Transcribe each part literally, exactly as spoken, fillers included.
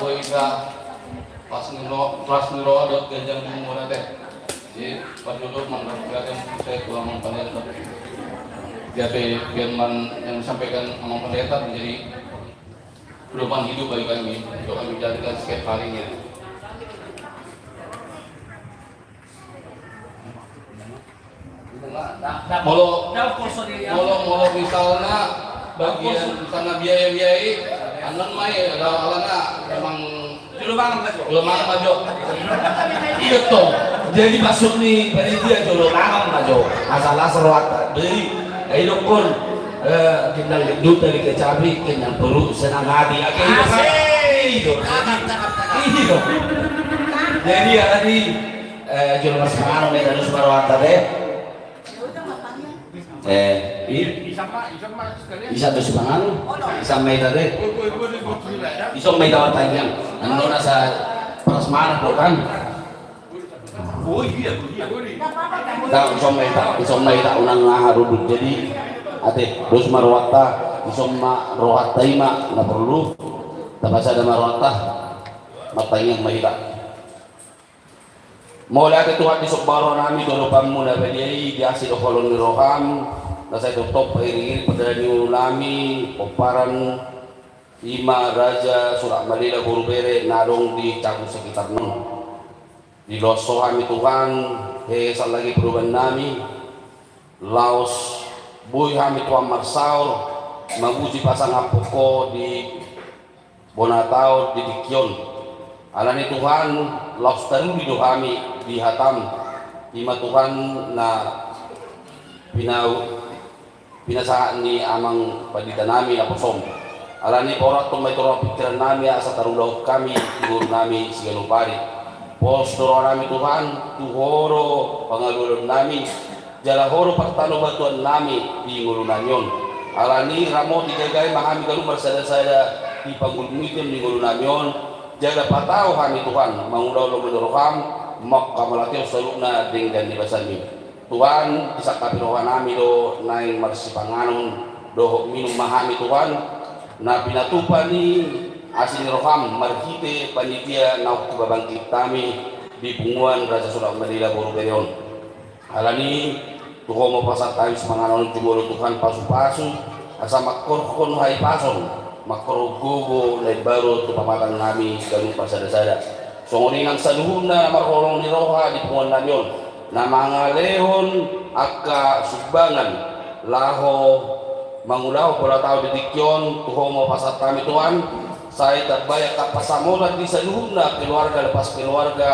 Oi, ga pas ni ro, pas ni ro, dot ganjang di mura teh. Jadi, pas dulu mandok ganjang, saya tua mang pandeta. Jadi, firman yang disampaikan mang pandeta menjadi pedoman hidup bagi kami, untuk kami jadikan setiap harinya. Molo, molo, molo misalna bagian misalna biaya-biaya i, annon ma i, alana memang jolo mangan ma jo. Jolo mangan ma jo. Iya toh. Jadi maksud ni panitia jolo mangan ma jo. Asal las rohanta. Jadi, ai dokon, eh, gendang gendut dari kecapi, kenyang perut, senang hati. Oke, iya. Asik. Iya. Iya. Jadi, ya tadi, eh, jolo marsipanganon, ya, terus baru antar, ya. Eh, i-, isa ma, isa ma sekalian. Isa do sipanganon. Isa ma ita, deh. Isa ma ita martangiang. Anu nasa prasmanan do kan. Oh, iya, iya. Tahu, isa ma ita, isa ma ita unang aha duduk. Jadi, ate, dos ma rohanta, isa ma rohanta i ma, na porlu. Tapasada ma rohanta. Martangiang ma hita. Mauliate Tuhan, di somba roha nami tu adopanmu na badia i, di asi dohot holong ni roham, na sai tongtong pairing-iring pardalanan ni ngolu nami, pomparan i ma Raja Sulak Malela boru bere na adong di cagu sekitarna on. Diloas Ho hami Tuhan, hehe sallagi pedoman nami, laos boi hami Tuhan marsaor, mamuji pasangaphon Ho di bona taon di tingki on. Alani Tuhan, laos taruli do hami di hatam, i ma Tuhan na pinau-, pinasahat ni amang pandita nami naposom. Alani paorathon ma i tu roha pingkiran nami asa tarulahon hami di ngolu nami siganup ari. Pos do roha nami Tuhan, tu Ho do pangalualuan nami, jala Ho do partanobatuan nami di ngolu nami on. Alani ramoti jagai ma hami ganup marsada-sada di panggulmiton ni ngolu nami on, jala patau hami Tuhan, mangulahon lomo ni roham, manghamauliatehon saluhutna denggan ni basaM i. Tuhan, disangkapi roha nami do naeng marsipanganon dohot minum ma hami Tuhan, na pinatupa ni asi ni roham marhite panitia naung hubabangkit hami di punguan Raja Sulak Malela boru bere on. Alani, tu Ho ma hupasahat hami sipanganon on, jumolo Tuhan pasu-pasu, asa mangkorhon hahipason, mangkorhon gogo na imbaru tu pamatang nami ganup marsada-sada. Songon i nang saluhutna na marholong ni roha di punguan nami on, na mangalehon angka sumbangan laho mangulahon bona taon di tingki on, tu Ho ma hupasahat hami Tuhan, sai tarbayar hahipason di saluhutna keluarga lepas keluarga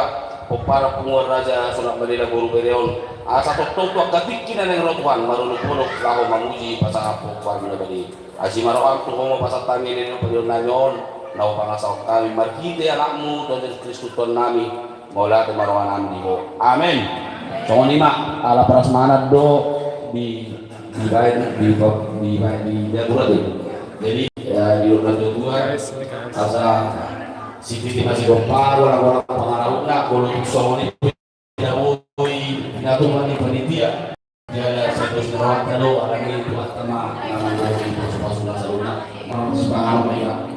pomparan punguan Raja Sulak Malela boru bere on. Asa tongtong tu angka tingki na naeng ro Tuhan, marolopolop laho mamuji pasangaphon Ho na badia i. Asi ma roham, tu Ho ma hupasahat hami elek ni pangulahon nami on, na hupangasahon hami marhite AnakMu Tuhan Jesus Kristus Tuhan nami. Mauliate ma roha nami di Ho. Amen. Songon i ma, ala prasmanan do di, dibaen, di, dibaen, di jabu ra do i. Jadi, ya, di luar jabu ra, asa sititi masih gompa, orang-orang pengarahutna, kalau songon i, tidak boi, tidak tuh, di panitia. Jala sai dos ni rohanta do, alani Tuhanta ma na manggohi pasu-pasu na saluhutna. Marsipanganon ma hita.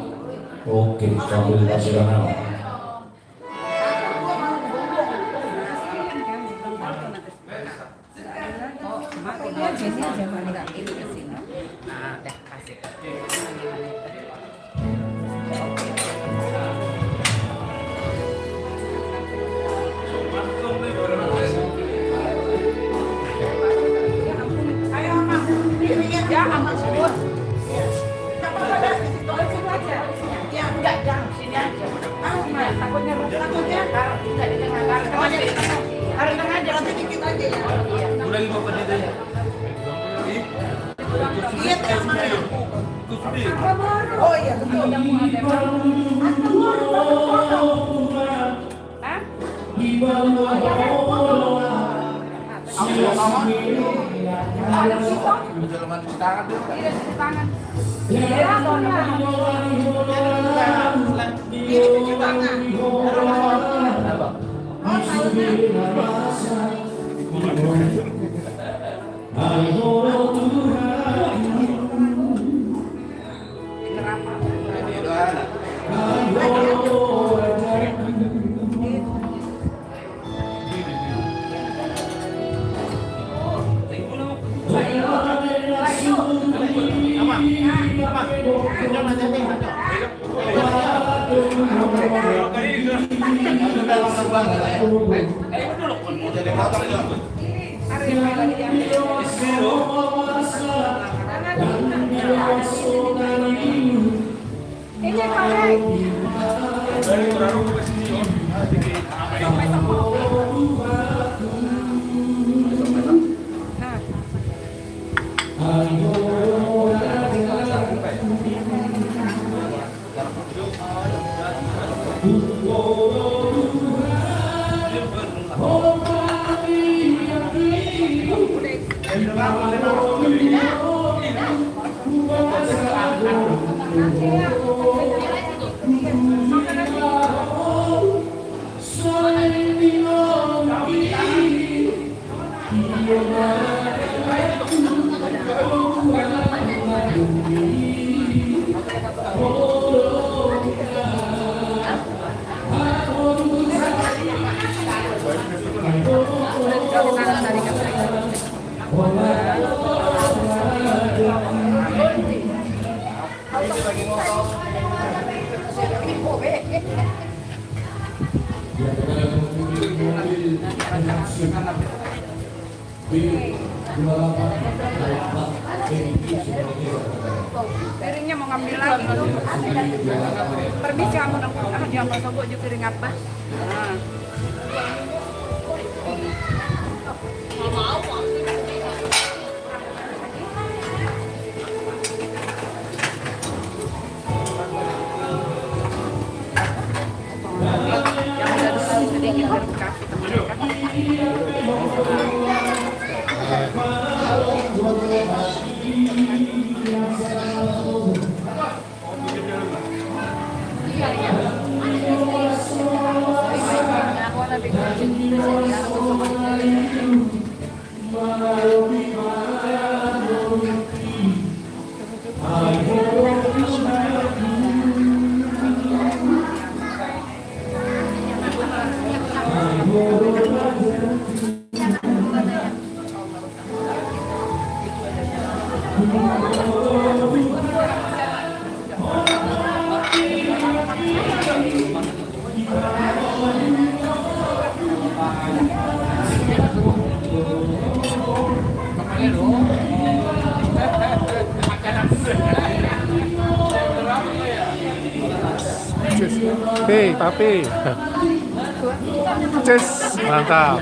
Oke, sambil marsipanganon. Ulangi, Bapak, di. Iya, Teh, mana? Oh, iya, betul. Hah? Ada pisau? Ada pisau? Iya, cuci tangan. Iya, cuci tangan. Iya, cuci tangan. Kenapa? Oh, Piringnya mau ngambil lagi. Permisi, kamu dong. Ah, dia mau sobo juga piring apa? Nah. Cheers. Pi, Papi. Cheers. Mantap.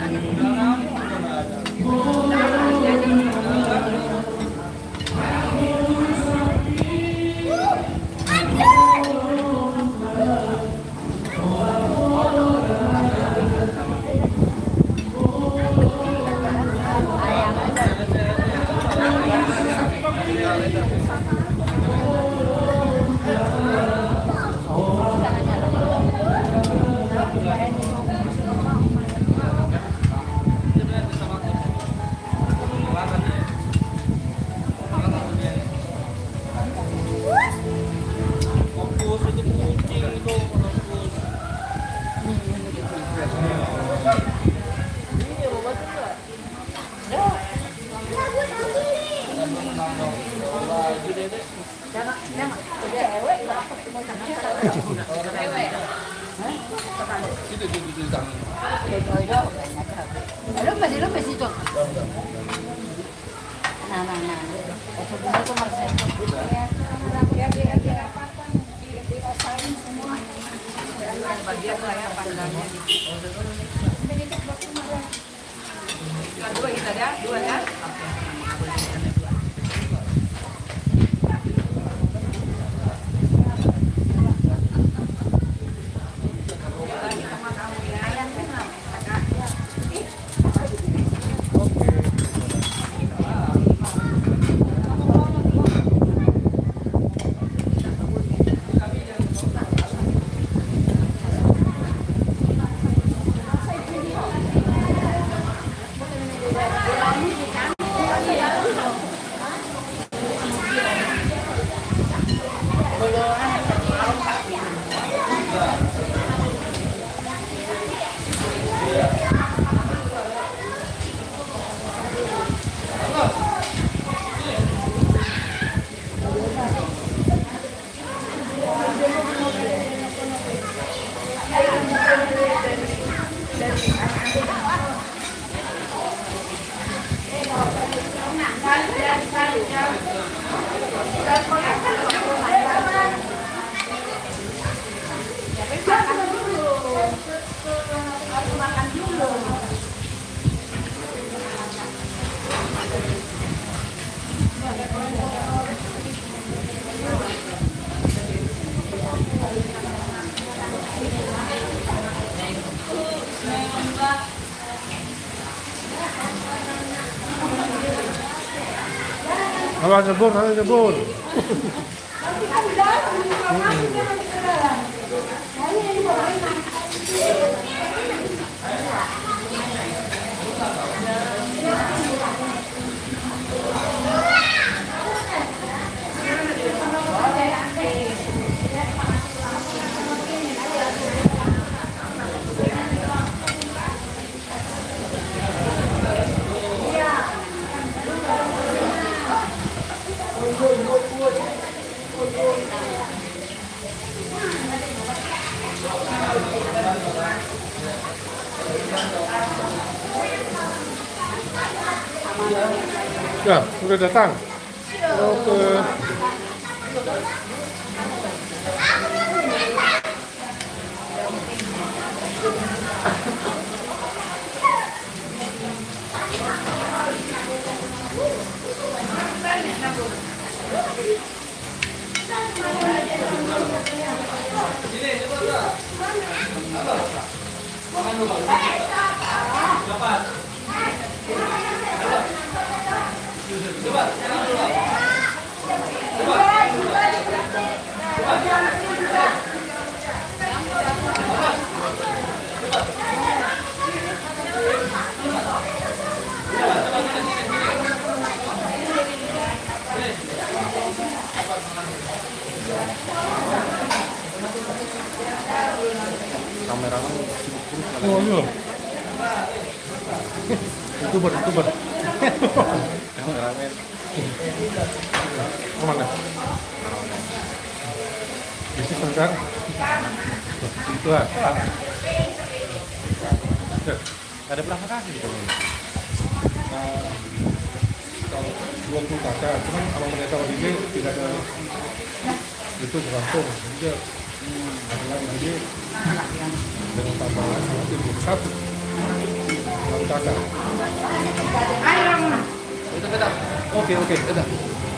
Lemes, lemes itu. Nah, nah, nah. Bagian lah ya, panggangan. Dua kita ada, dua ya. Oke. Ala nyebur, ala nyebur. Ya, udah datang. Oke. Kameramen sibuk terus. Oh, iya. YouTuber, YouTuber. Kameramen. Aman dah. Bisnis lancar. Itu lah. Ya. Ada berapa kaki di dalam? Eh, kalau dua puluh kakak, cuman kalau mereka berdiri tidak ada itu, tergantung. Jadi dia, hmm, ada lagi. Jadi dengan tambahan sama itu jadi satu. Dua puluh kakak. Oke, oke.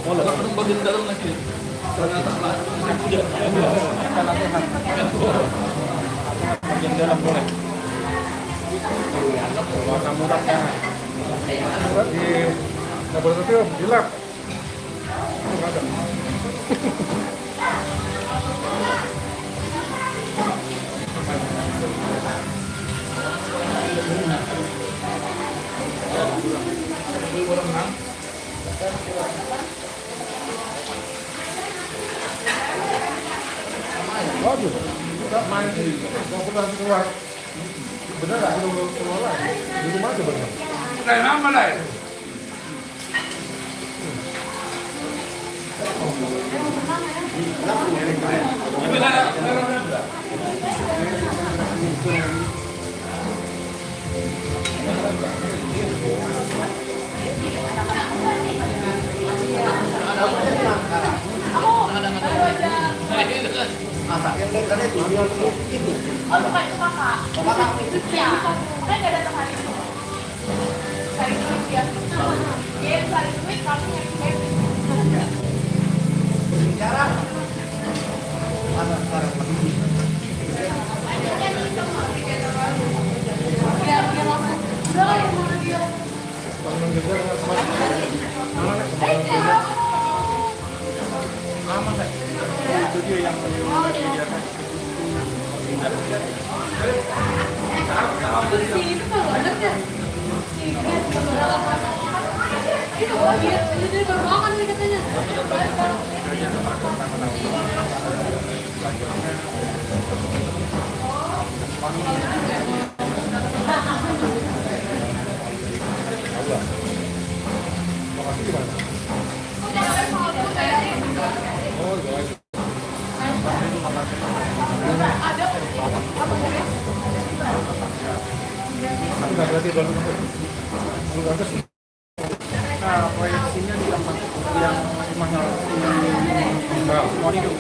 Wala. Bagian dalam lagi. Ternyata, Pak. Bagian dalam boleh. Warna murah, ya. Murah di laboratorium, di lab. Ada. Waduh, nggak main di, nggak pernah keluar. Bener nggak? Belum keluar. Di rumah aja bener. Udah lama lah ya. Nah, proyeksinya di tempat yang rumahnya si Moni itu.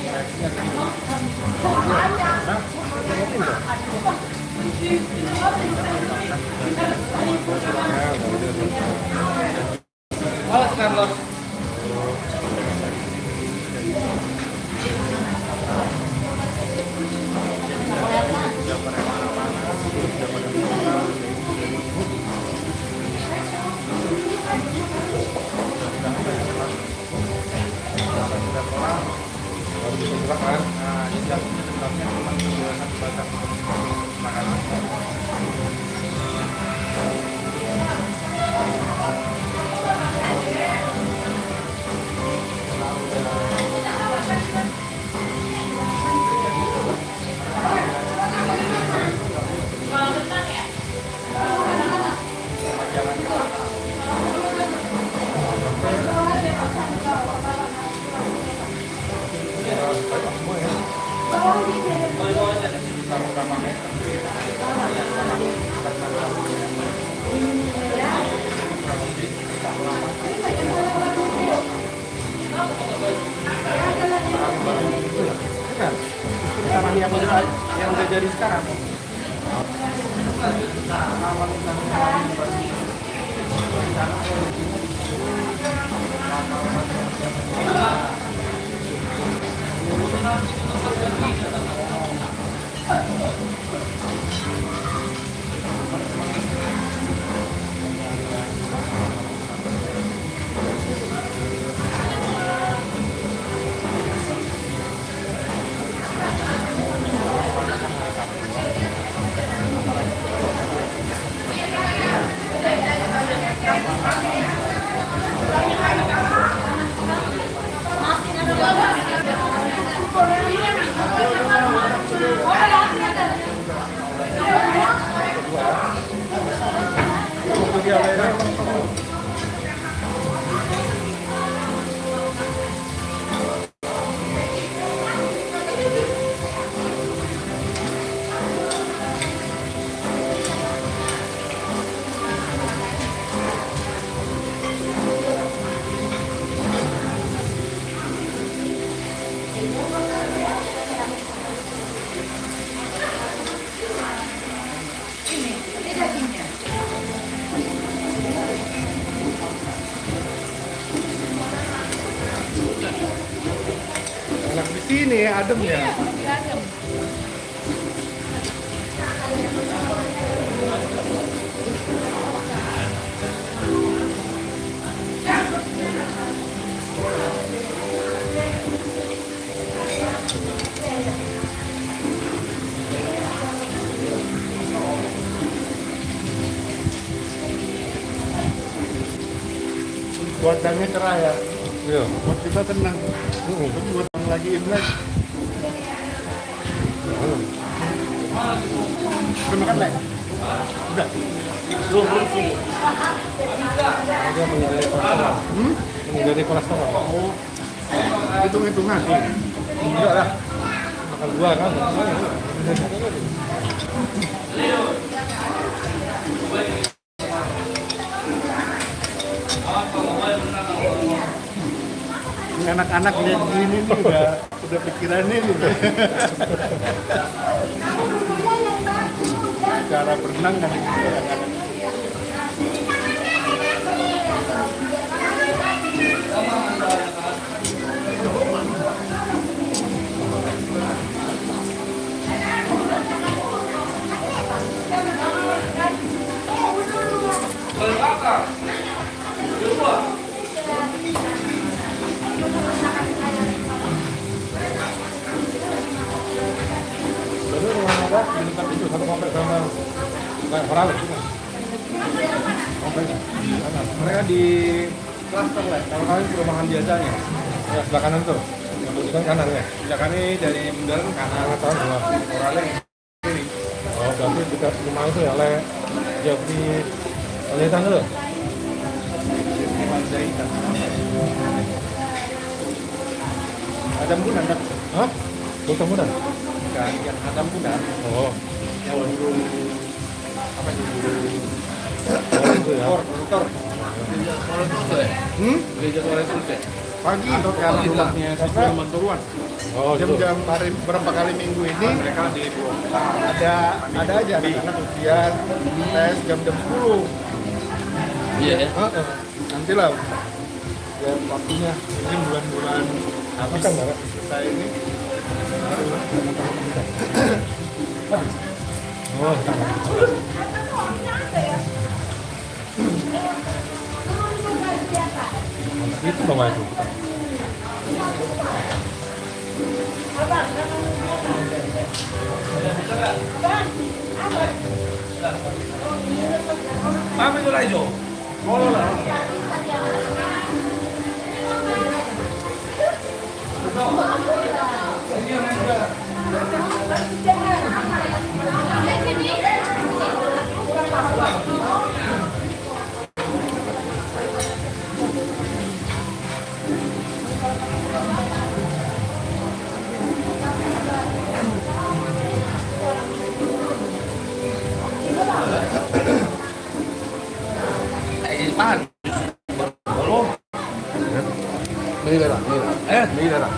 Proyeksinya di sini. Nah, Awas, Carlos. Jadi sekarang. Enak di sini, adem ya. Iya, adem. Cuacanya cerah ya. Iya. Buat kita tenang. Mm-mm. Buat lagi Imlek. Udah makan, Lek? Udah. Belum, belum sih. Dia menghindari kolesterol. Hmm? Menghindari kolesterol. Oh. Hitung-hitungan. Enggak lah. Makan dua kan. Ini anak-anak lihat gini nih udah, udah pikirannya nih. Cara berenang kan. Mereka di klaster, Lek. Kalau kami perumahan biasanya. Ya, sebelah kanan tuh. Yang di kanan ya. Sebelah kami dari Bundaran kanan. Kanan, kanan, dua. Orale. Oh, berarti dekat rumah itu ya, Lek. Jadi, Lek, tahan dulu. Panjaitan. Ada Bundaran, Lek. Hah? Kota Bundaran? Bukan, yang ada Bundaran. Oh. Yang dulu. Apa itu? Oh, itu ya. Tor, tor. Hmm? Gereja Tor itu, Cek. Pagi. Atau karena rumahnya si Sulaiman Toruan. Oh, jam-jam hari berapa kali minggu ini mereka di, ada, ada aja anak-anak ujian, tes jam-jam sepuluh. Iya, ya. Heeh. Nantilah. Ya, waktunya mungkin bulan-bulan habis kita ini. Oh, itu namanya itu. Apa itu, Laijo? Ini merah, ini merah. Eh? Ini merah.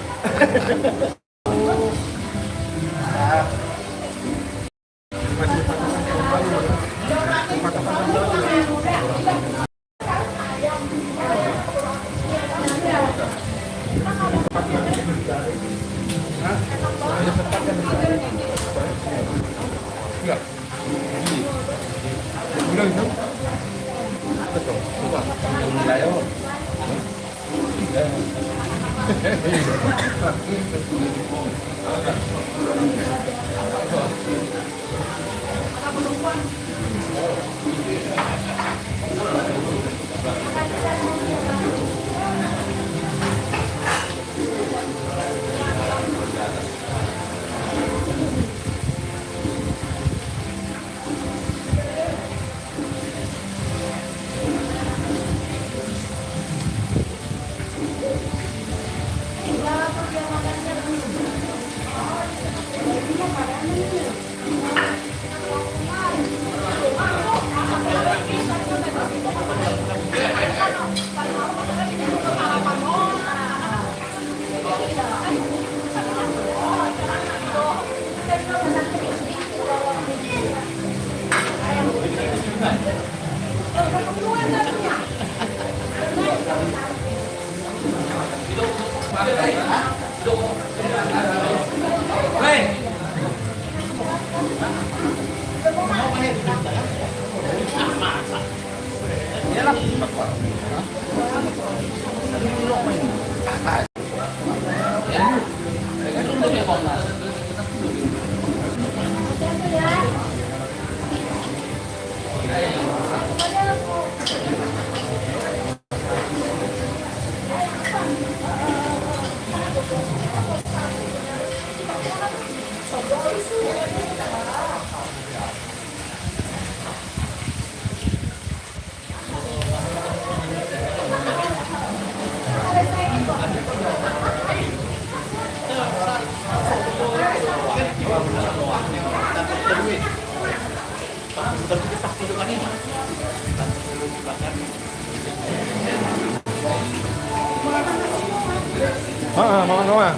Ah, ah, mama, mama.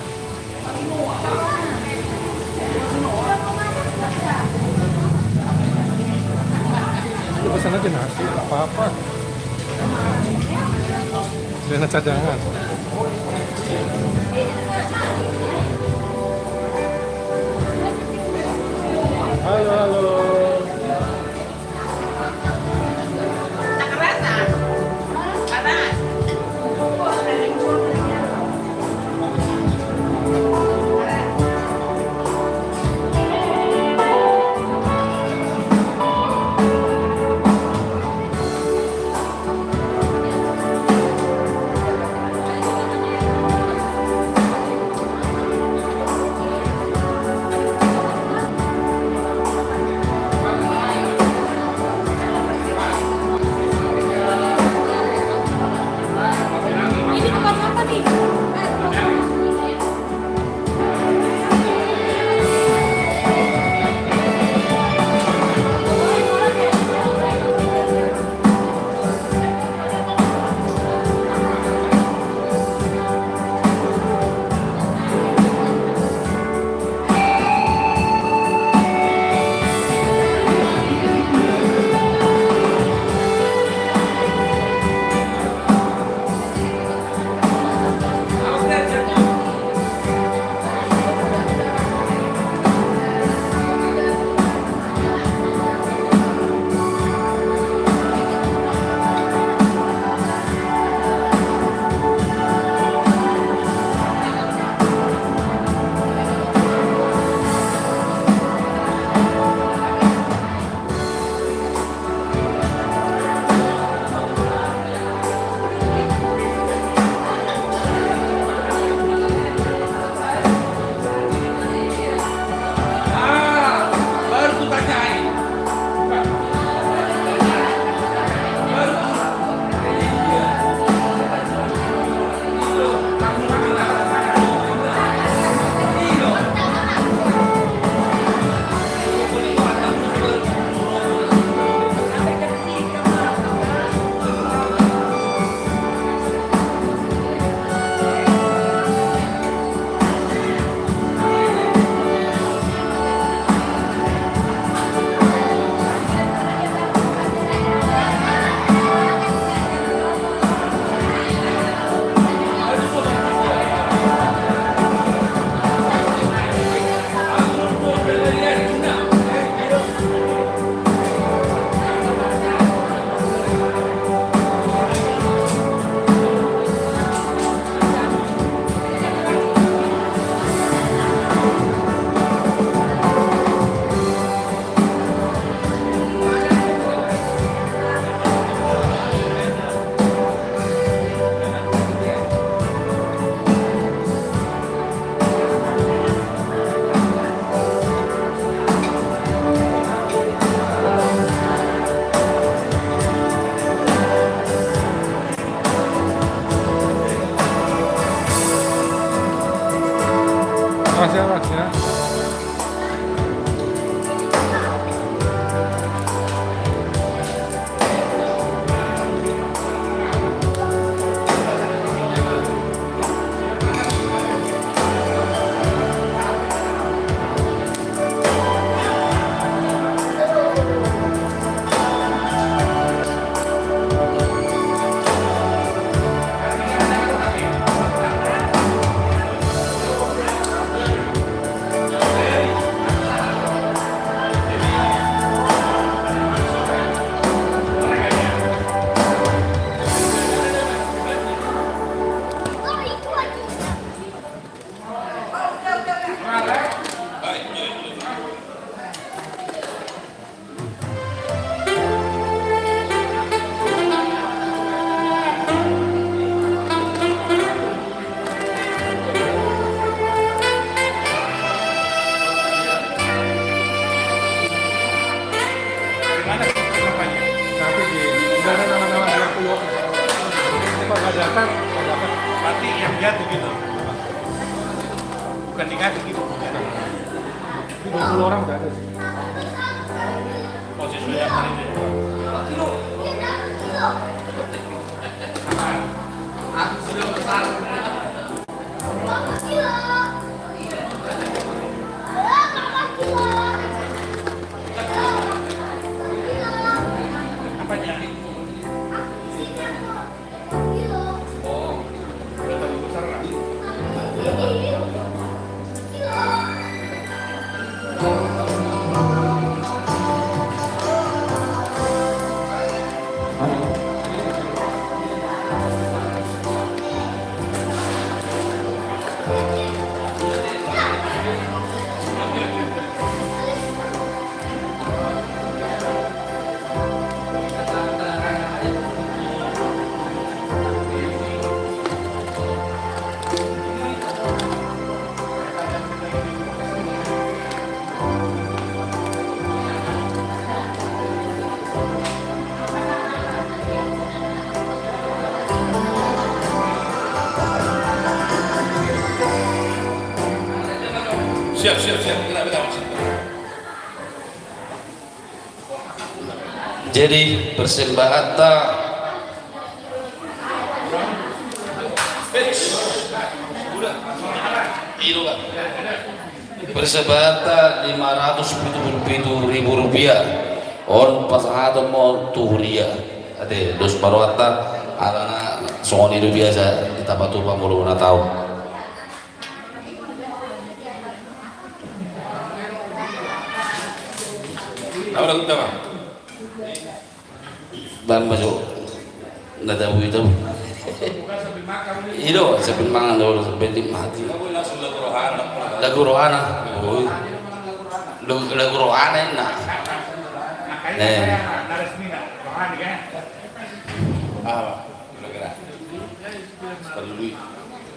Lu pesan aja nasi, nggak apa-apa. Dana cadangan. Halo, halo. Dapat, dapat. Berarti yang jatuh gitu. Bukan diganti gitu. Ini dua puluh orang udah ada sih. Oh, sesuai apa ini? Siap, siap, siap. Kita, kita, siap. Jadi, persembahanta. Persembahanta lima ratus pitu pulu pitu ribu rupiah. On pasahaton ma on tu huria. Ate, dos ma rohanta, alana songon i do biasa, tapatupa molo na tau. Apa lagu utama? Bang, masuk. Nda tahu itu. Ido, sambil mangan dulu, sambil nikmati. Lagu rohana. Oh. Lagu, lagu rohana, enak. Eh. Apa? Kira-kira.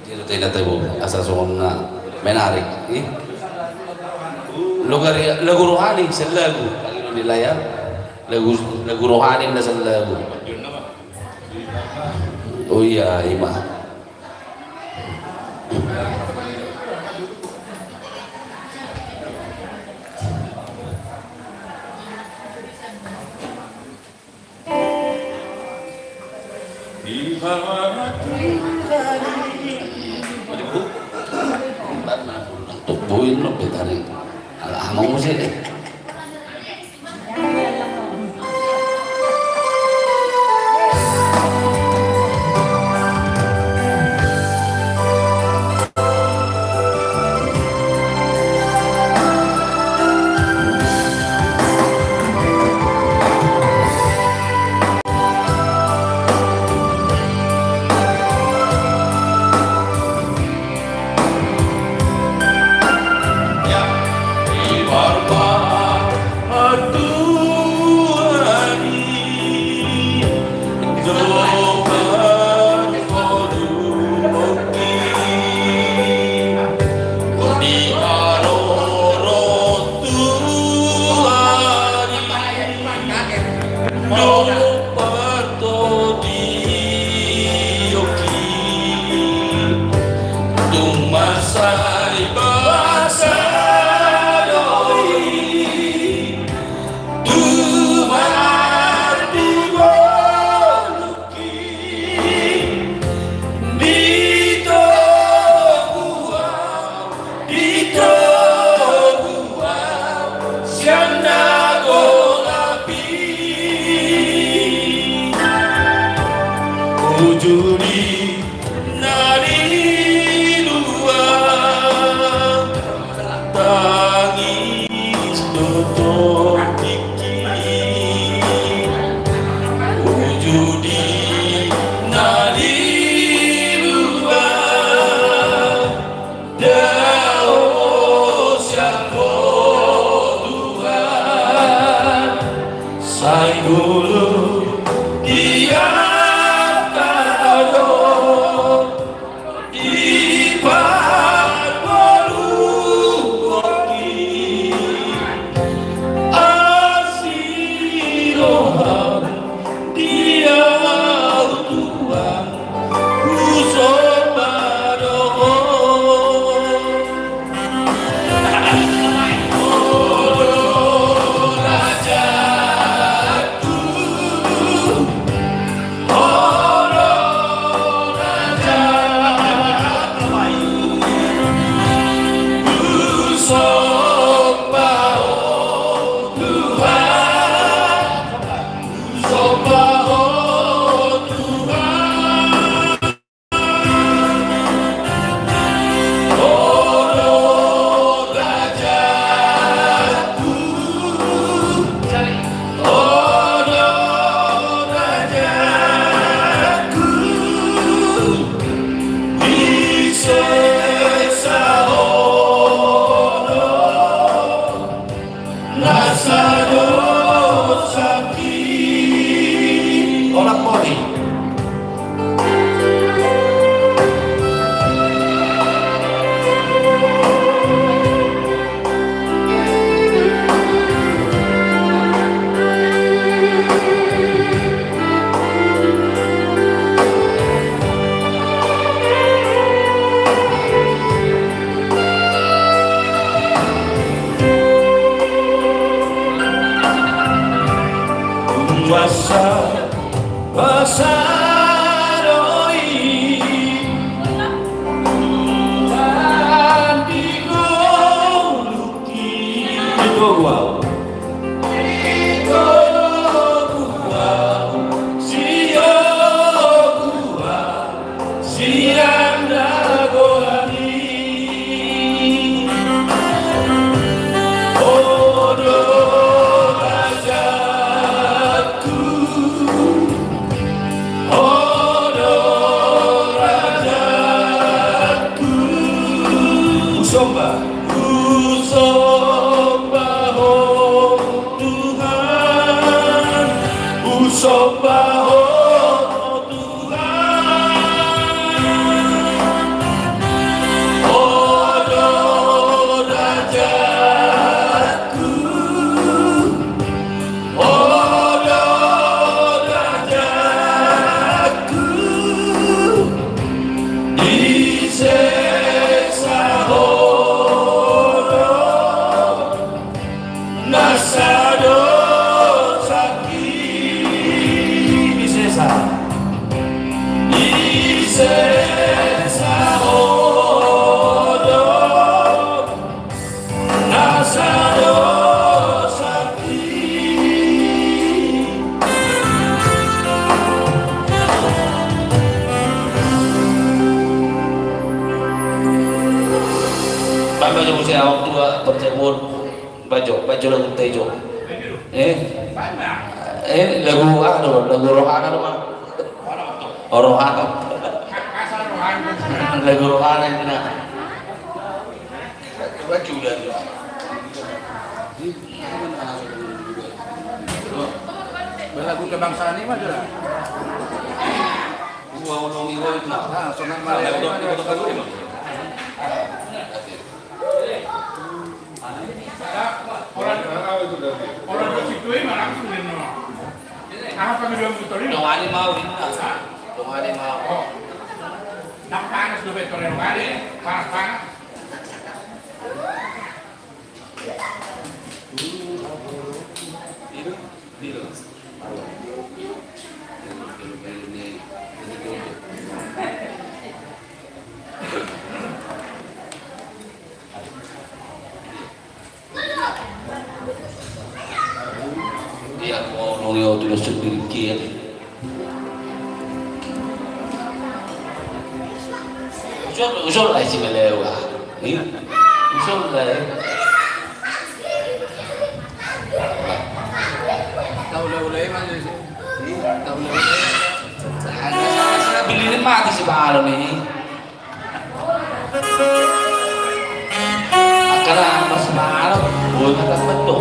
Jadi, tenda tabu, asa songon na menarik, ih. Lagu, lagu rohani, selagu. Di layar. Lagu, lagu rohani na selagu. Oh iya, ima. Tubuin lo, betari. Ala amang musik deh. Tung mansai basa do i, tumandangkon di togu au, di togu au sian na golap i. Uju di na di lua tangis do tondingki. Uju di na di lua dao sian Ho Tuhan, sai bulung di angka do di parboruonki. Asi roham di au Tuhan, Sadosaki. Olat modi. Kuasa, kuasa do i. Tuhan di ngolungki. Di togu au. Di togu au. Sioku au. Sian na goar i. Ho do rajangku. Ho do rajangku. Husomba. Husomba Ho Tuhan. Husomba Ho Tuhan. Ho do rajangku. Ho do rajangku. Di sesa Ho do. Na sadosaki. Di sesa. Di sesa Ho do. Na sadosaki. Baen ma jo muse awak tua perjamuan. Baen jo, baen jo lagu ta i jo. Eh? Eh, lagu aha do, lagu rohana do ma. Oh, rohana. Lagu rohana i na. Baen jo uda. Lagu kebangsaan i ma jo. Dua ulung i na. Ah, sonang ma. Orang, orang dua situ ini mana aku dengar. Apa gitu yang betul ini? Dongani mau ini. Dongani mau. Oh. Nang panas do betul dongani. Panas, panas. Ini, ini loh. Ia, mau nungi au tulis sendiri kian. Usul, usul lah isi melewa. Nih, usul lah ya. Tahu lah ulai mana sih? Tahu lah ulai. Bilinin mati si Balo nih. Angka na marsimangan, boi ma tambat do.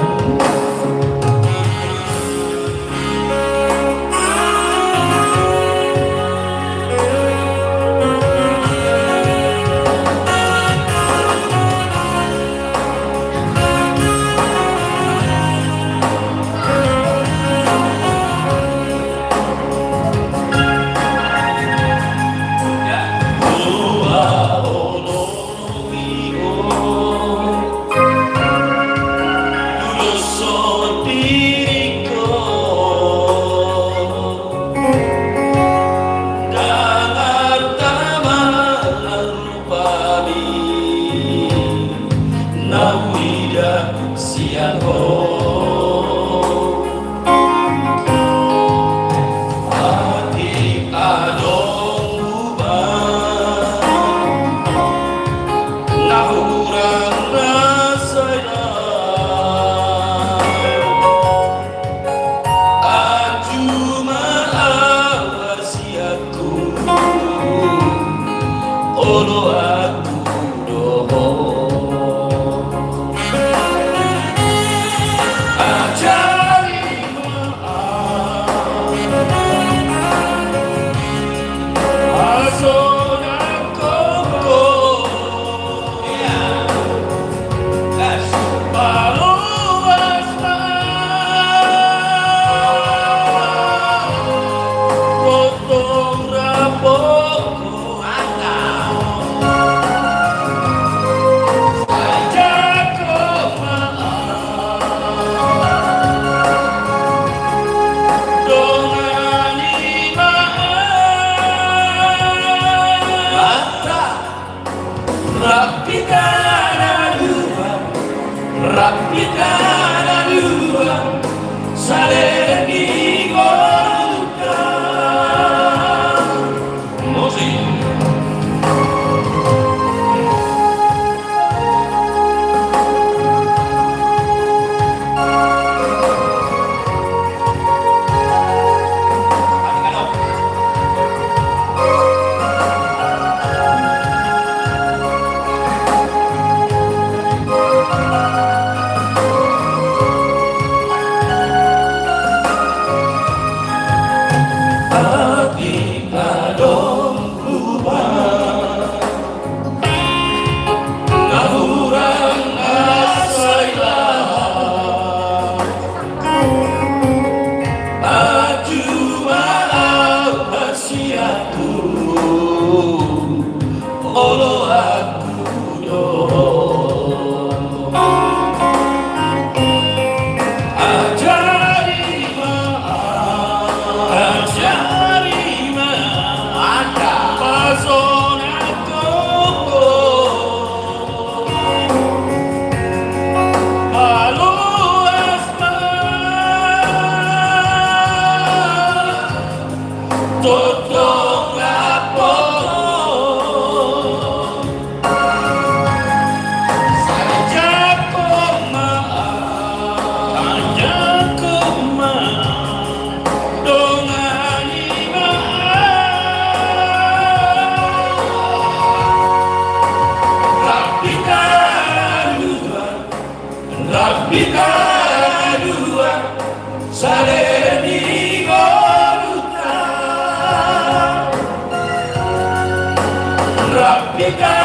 Angka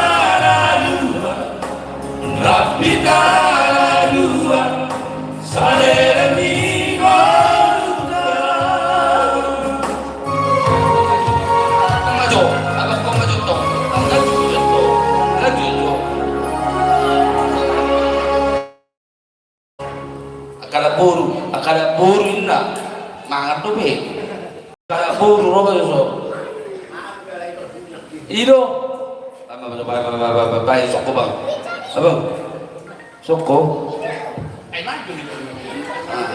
anak boru, angka anak boru inna. Mangan dope. Angka anak boru, ro ma jo so. I do. Bae, bae, bae, sokko, Bang. Abang. Sokko. Ah,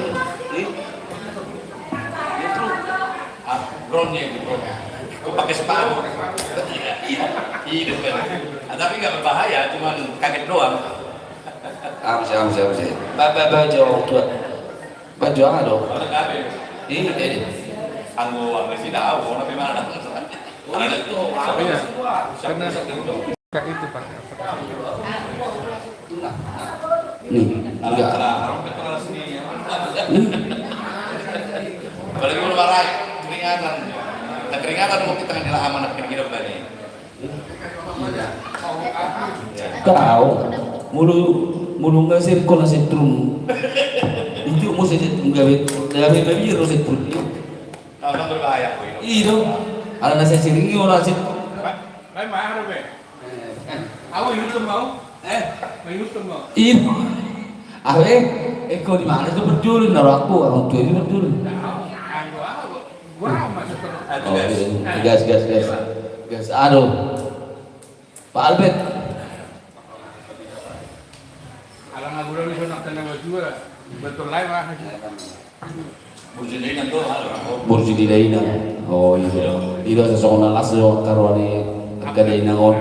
i. Ah, bronnya ini, bronnya. Kau pakai sepatu. Iya, iya, benar. Ah, tapi nggak berbahaya, cuman kaget doang. Amsi, amsi, amsi. Ba, ba, ba, jo, tua. Ba, jo, ado. Iya, iya. Anggo, anggo si Dao, mau nape mana? Iya, karena kayak itu, Pak. Nih, enggak. Nih. Apalagi mau lebaran, keringanan. Nah, keringanan mau kita nggak amanah kira-kira berani. Kau, mulu, mulu nggak sih, kau nasi trum. Itu mau saya trum gawe, gawe, gawe, gawe, nasi trum. Nah, kan berbahaya, boy. Iya dong. Ada nasi siring, orang sih. Baik, baik, mahal, be. Au, ihuthon ma au. Eh? Ihuthon ma au. Iya. Awe, eh, kau di mana tu berjulun, naro aku, orang tua ini berjulun. Nah, au, au, au. Gua masuk terus. Oh, iya. Gas, gas, gas. Gas, aduh. Pak Albert. Alang agulo ni sonang tanda bajua. Betul lai, Pak. Burju di dainang. Oh, iya. Ida sasongon na las do angka roha ni angka dainang on.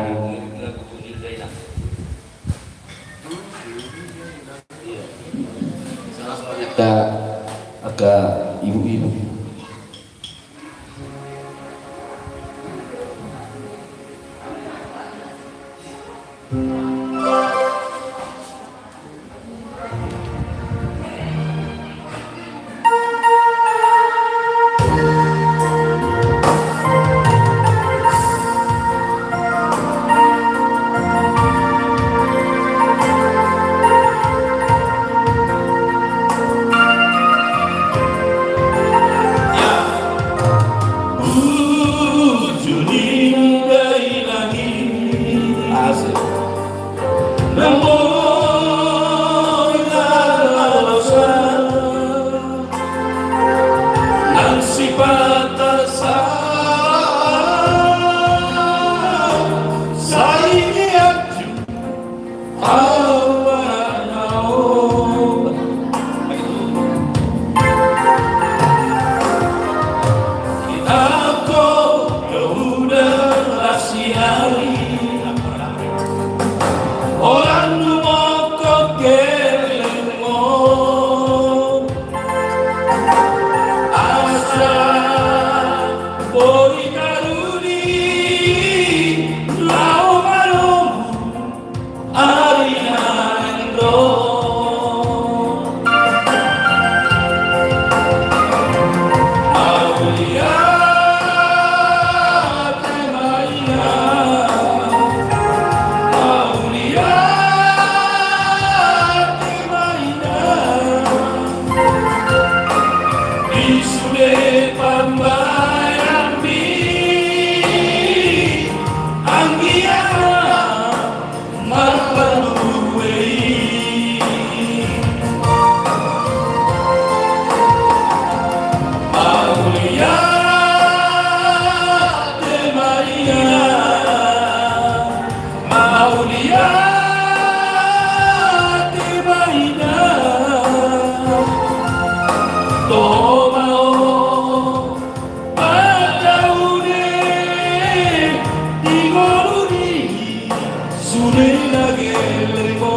Angka, angka ibu-ibu. Asik. Nang sipata sa, sai dianju. Asa boi taruli laho malomo ari na ro. Mauliate ma ia, mauliate ma ia. Di sude pambahenanmi anggiat marparbue i. Mauliate ma ia. Mauliate ma ia. Toho ma ho mandaune di ngolu ni sude na gelleng on.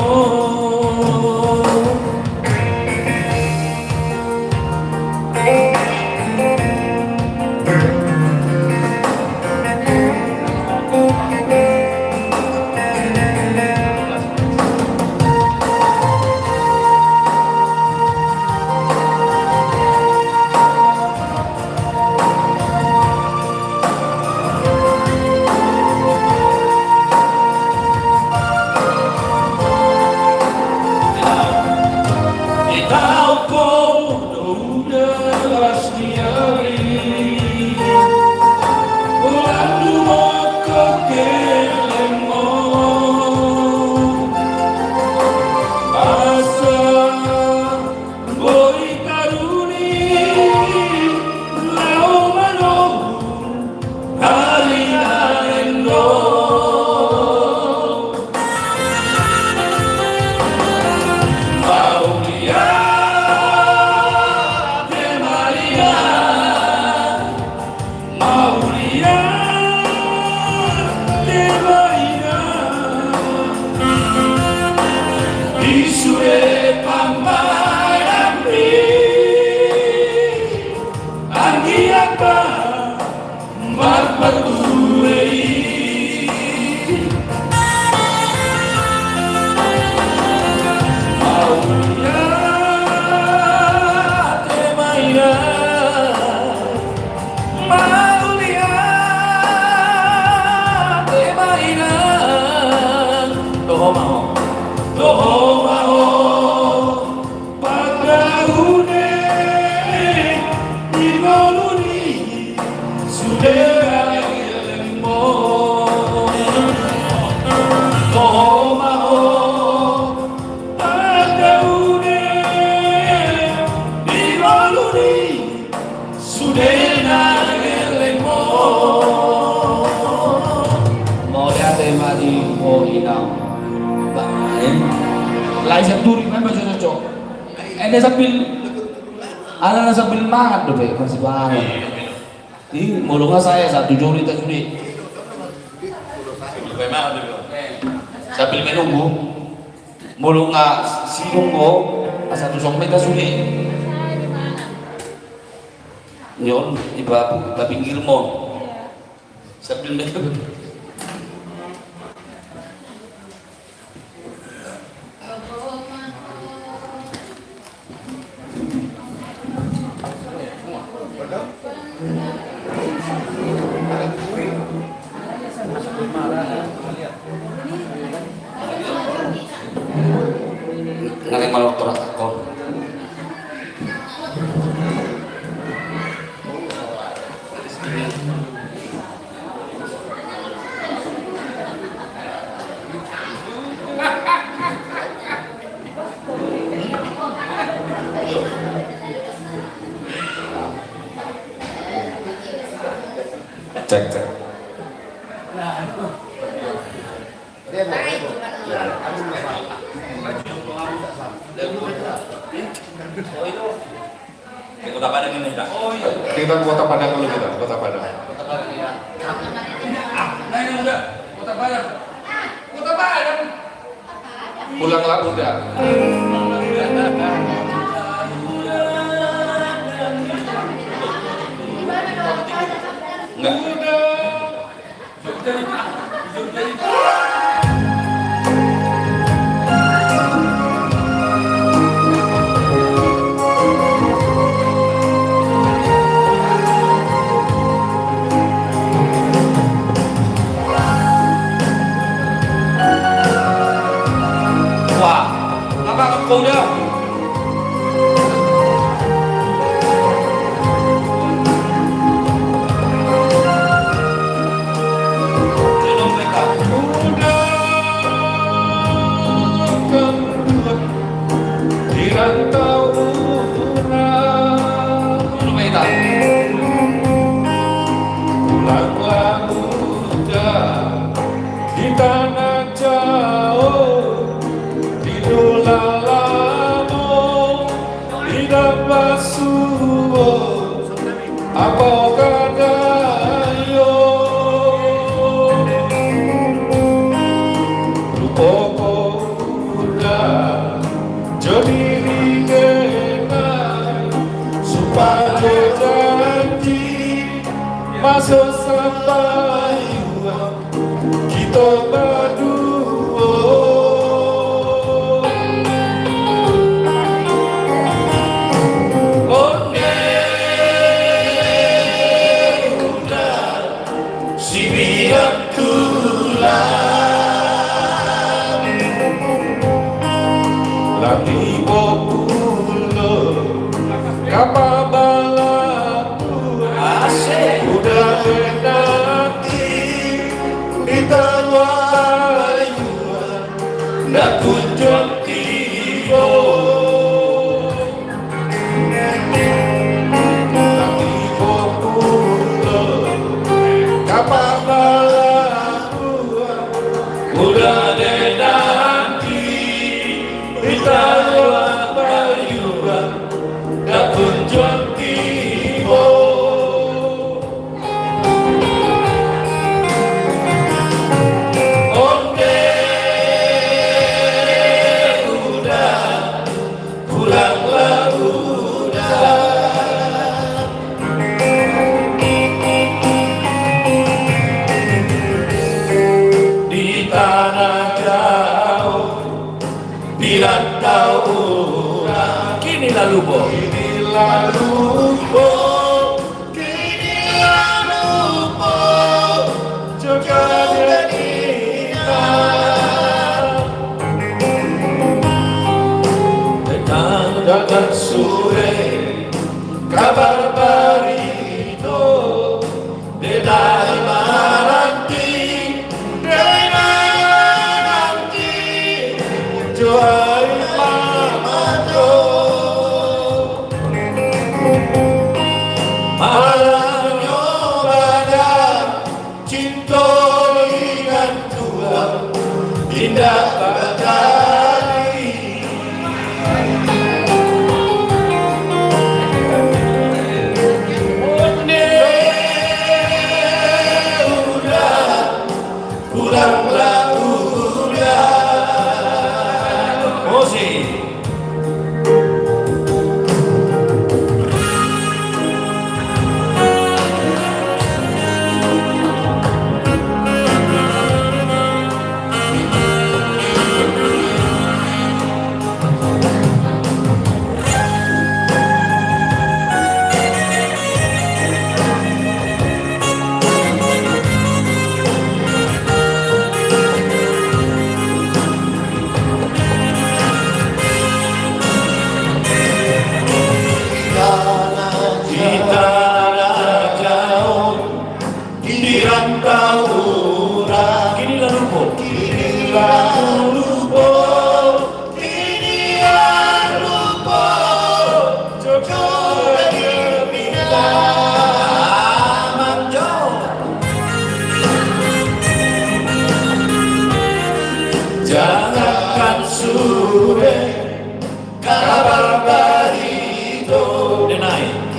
Cok. Ene sambil, ala na sambil mangan dope, masih pangan. Ih, molo nga saya satu joli tak joli. Sambil menunggu. Molo nga sinunggu, asa tu song meta sude. Nyon, iba, iba pinggir mo. Sambil menunggu. Nang yang malah torang takon. Cek, cek. Di Kota Padang ini, Kak. Kita Kota Padang dulu, kita Kota Padang. Nah, ini udah Kota Padang. Kota Padang. Pulanglah, udah. Enggak. Wah, apa kau dah? Pulanglah, uda, di tanah Jawa, di Dolalamu, di Dambasuo, apa kadayo. Lupo ho, uda, jo diri denai, supajo janji, maso sambayuan, hita baduo. Onde, uda, sibiang tulang. Lagi bopul do, kapa balaku. Asik. Uda denai, di tanah Jawa, ndang kunjung tibo. Lagi bopul do, kapa balaku. Uda denai, di tanah Jawa, ndang kunjung tibo. Onde, uda, pulanglah, uda. Di tanah Jawa, di rantau urang. Kini lalu bo. Kini lalu bo. Kini lalu bo. Jogja denai. Denai, ndang sude kabar barito. Denai maranggi, denai maranggi, jo ai mamato. Ala niombada, cinta dengan Tuhan, indah badari.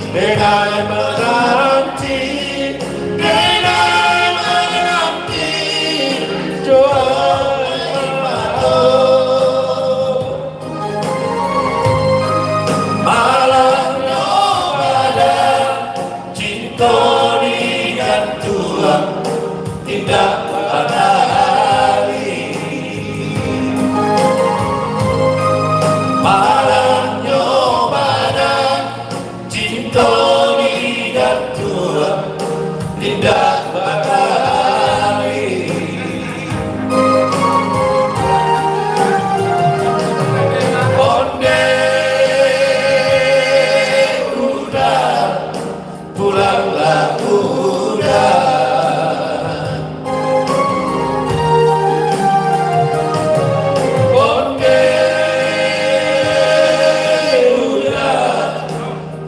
Dengan menanti, dengan menanti, doa. Malam nyo pada cinta dengan Tuhan tidak matahari. Malam nyo pada cinta dengan Tuhan tidak matahari. Onde udan, pulanglah udan. Onde udan,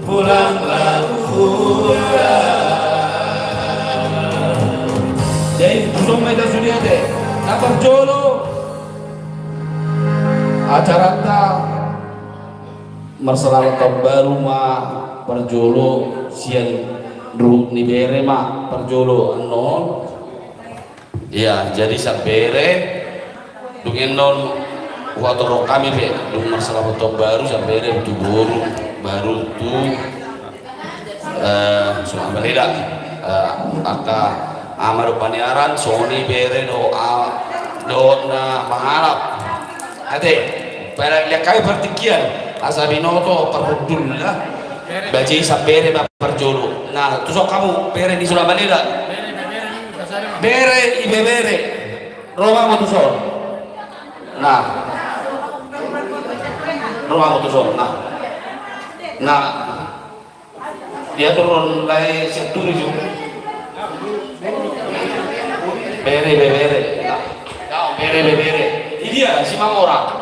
pulanglah udan. Jadi, tuson ma hita sude ate. Na parjolo acaranta marsalamat taon baru ma parjolo sian ruhut ni bere ma parjolo annon. Ia, jadi sian bere, dung annon huaturhon hami pe, dung marsalamat taon baru sian bere tu boru, baru tu eh, Sunan Baleda. Eh, angka ama dohot paniaran, songon i bere dohot a-, dohot na mangalap. Ate, pala lihat hami partingkian, asa binoto parhundul lah. Bajai sian bere ma parjolo. Nah, tuson hamu bere ni Sunan Baleda. Bere, ibebere. Ro ma hamu tuson. Nah. Ro ma hamu tuson. Nah. Nah. Dia turun dari situ juga. Bere, bere, bere. Kau bere, bere, bere. Dia si Mangora.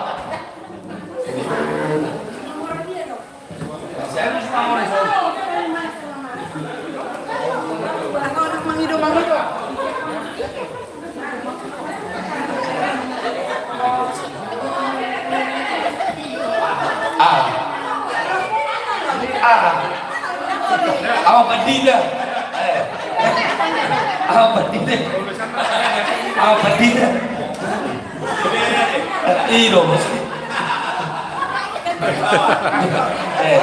Ah. Ah. Apa pedida? Eh. Apa pedida? Apa pedida? Ino. Eh.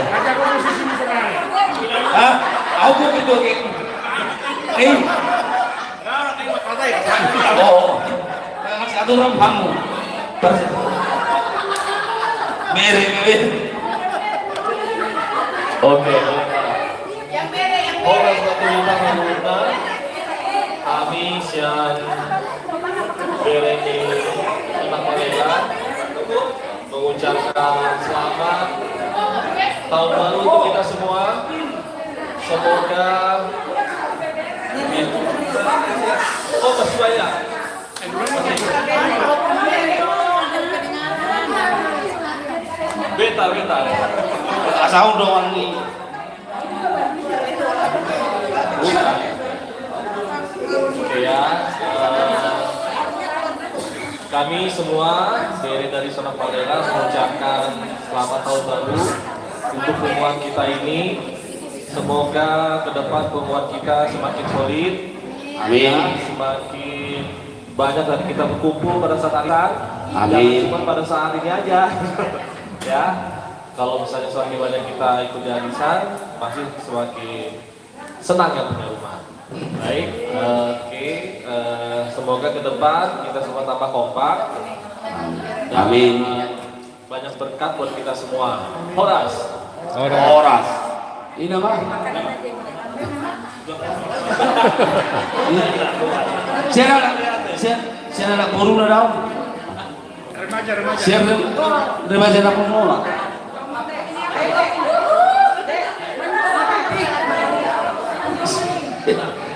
Hah? Aku ketua ke. Eh. Oh, masih aturan kamu. Bere, bere. Oke. Oke, satu lima menit. Kami sian bere ni Sunan Baleda mengucapkan selamat tahun baru untuk kita semua. Semoga, oh, masih banyak. Beta, beta. Asal dong ni. Oke ya, eh, kami semua bere dari Sunan Baleda mengucapkan selamat tahun baru untuk punguan kita ini. Semoga ke depan punguan kita semakin solid. Amin. Ya, semakin banyak lagi kita berkumpul pada saat arisan. Amin. Jangan cuma pada saat ini aja. Ya, kalau misalnya semakin banyak kita ikut di arisan, pasti semakin senang yang punya rumah. Baik, eh, oke, eh, semoga ke depan kita semua tambah kompak. Dan, amin. Eh, banyak berkat buat kita semua. Horas. Horas. Horas. Ina ma. Sian, sian, sian anak boru na daun. Sian rem-, remaja na poso ma.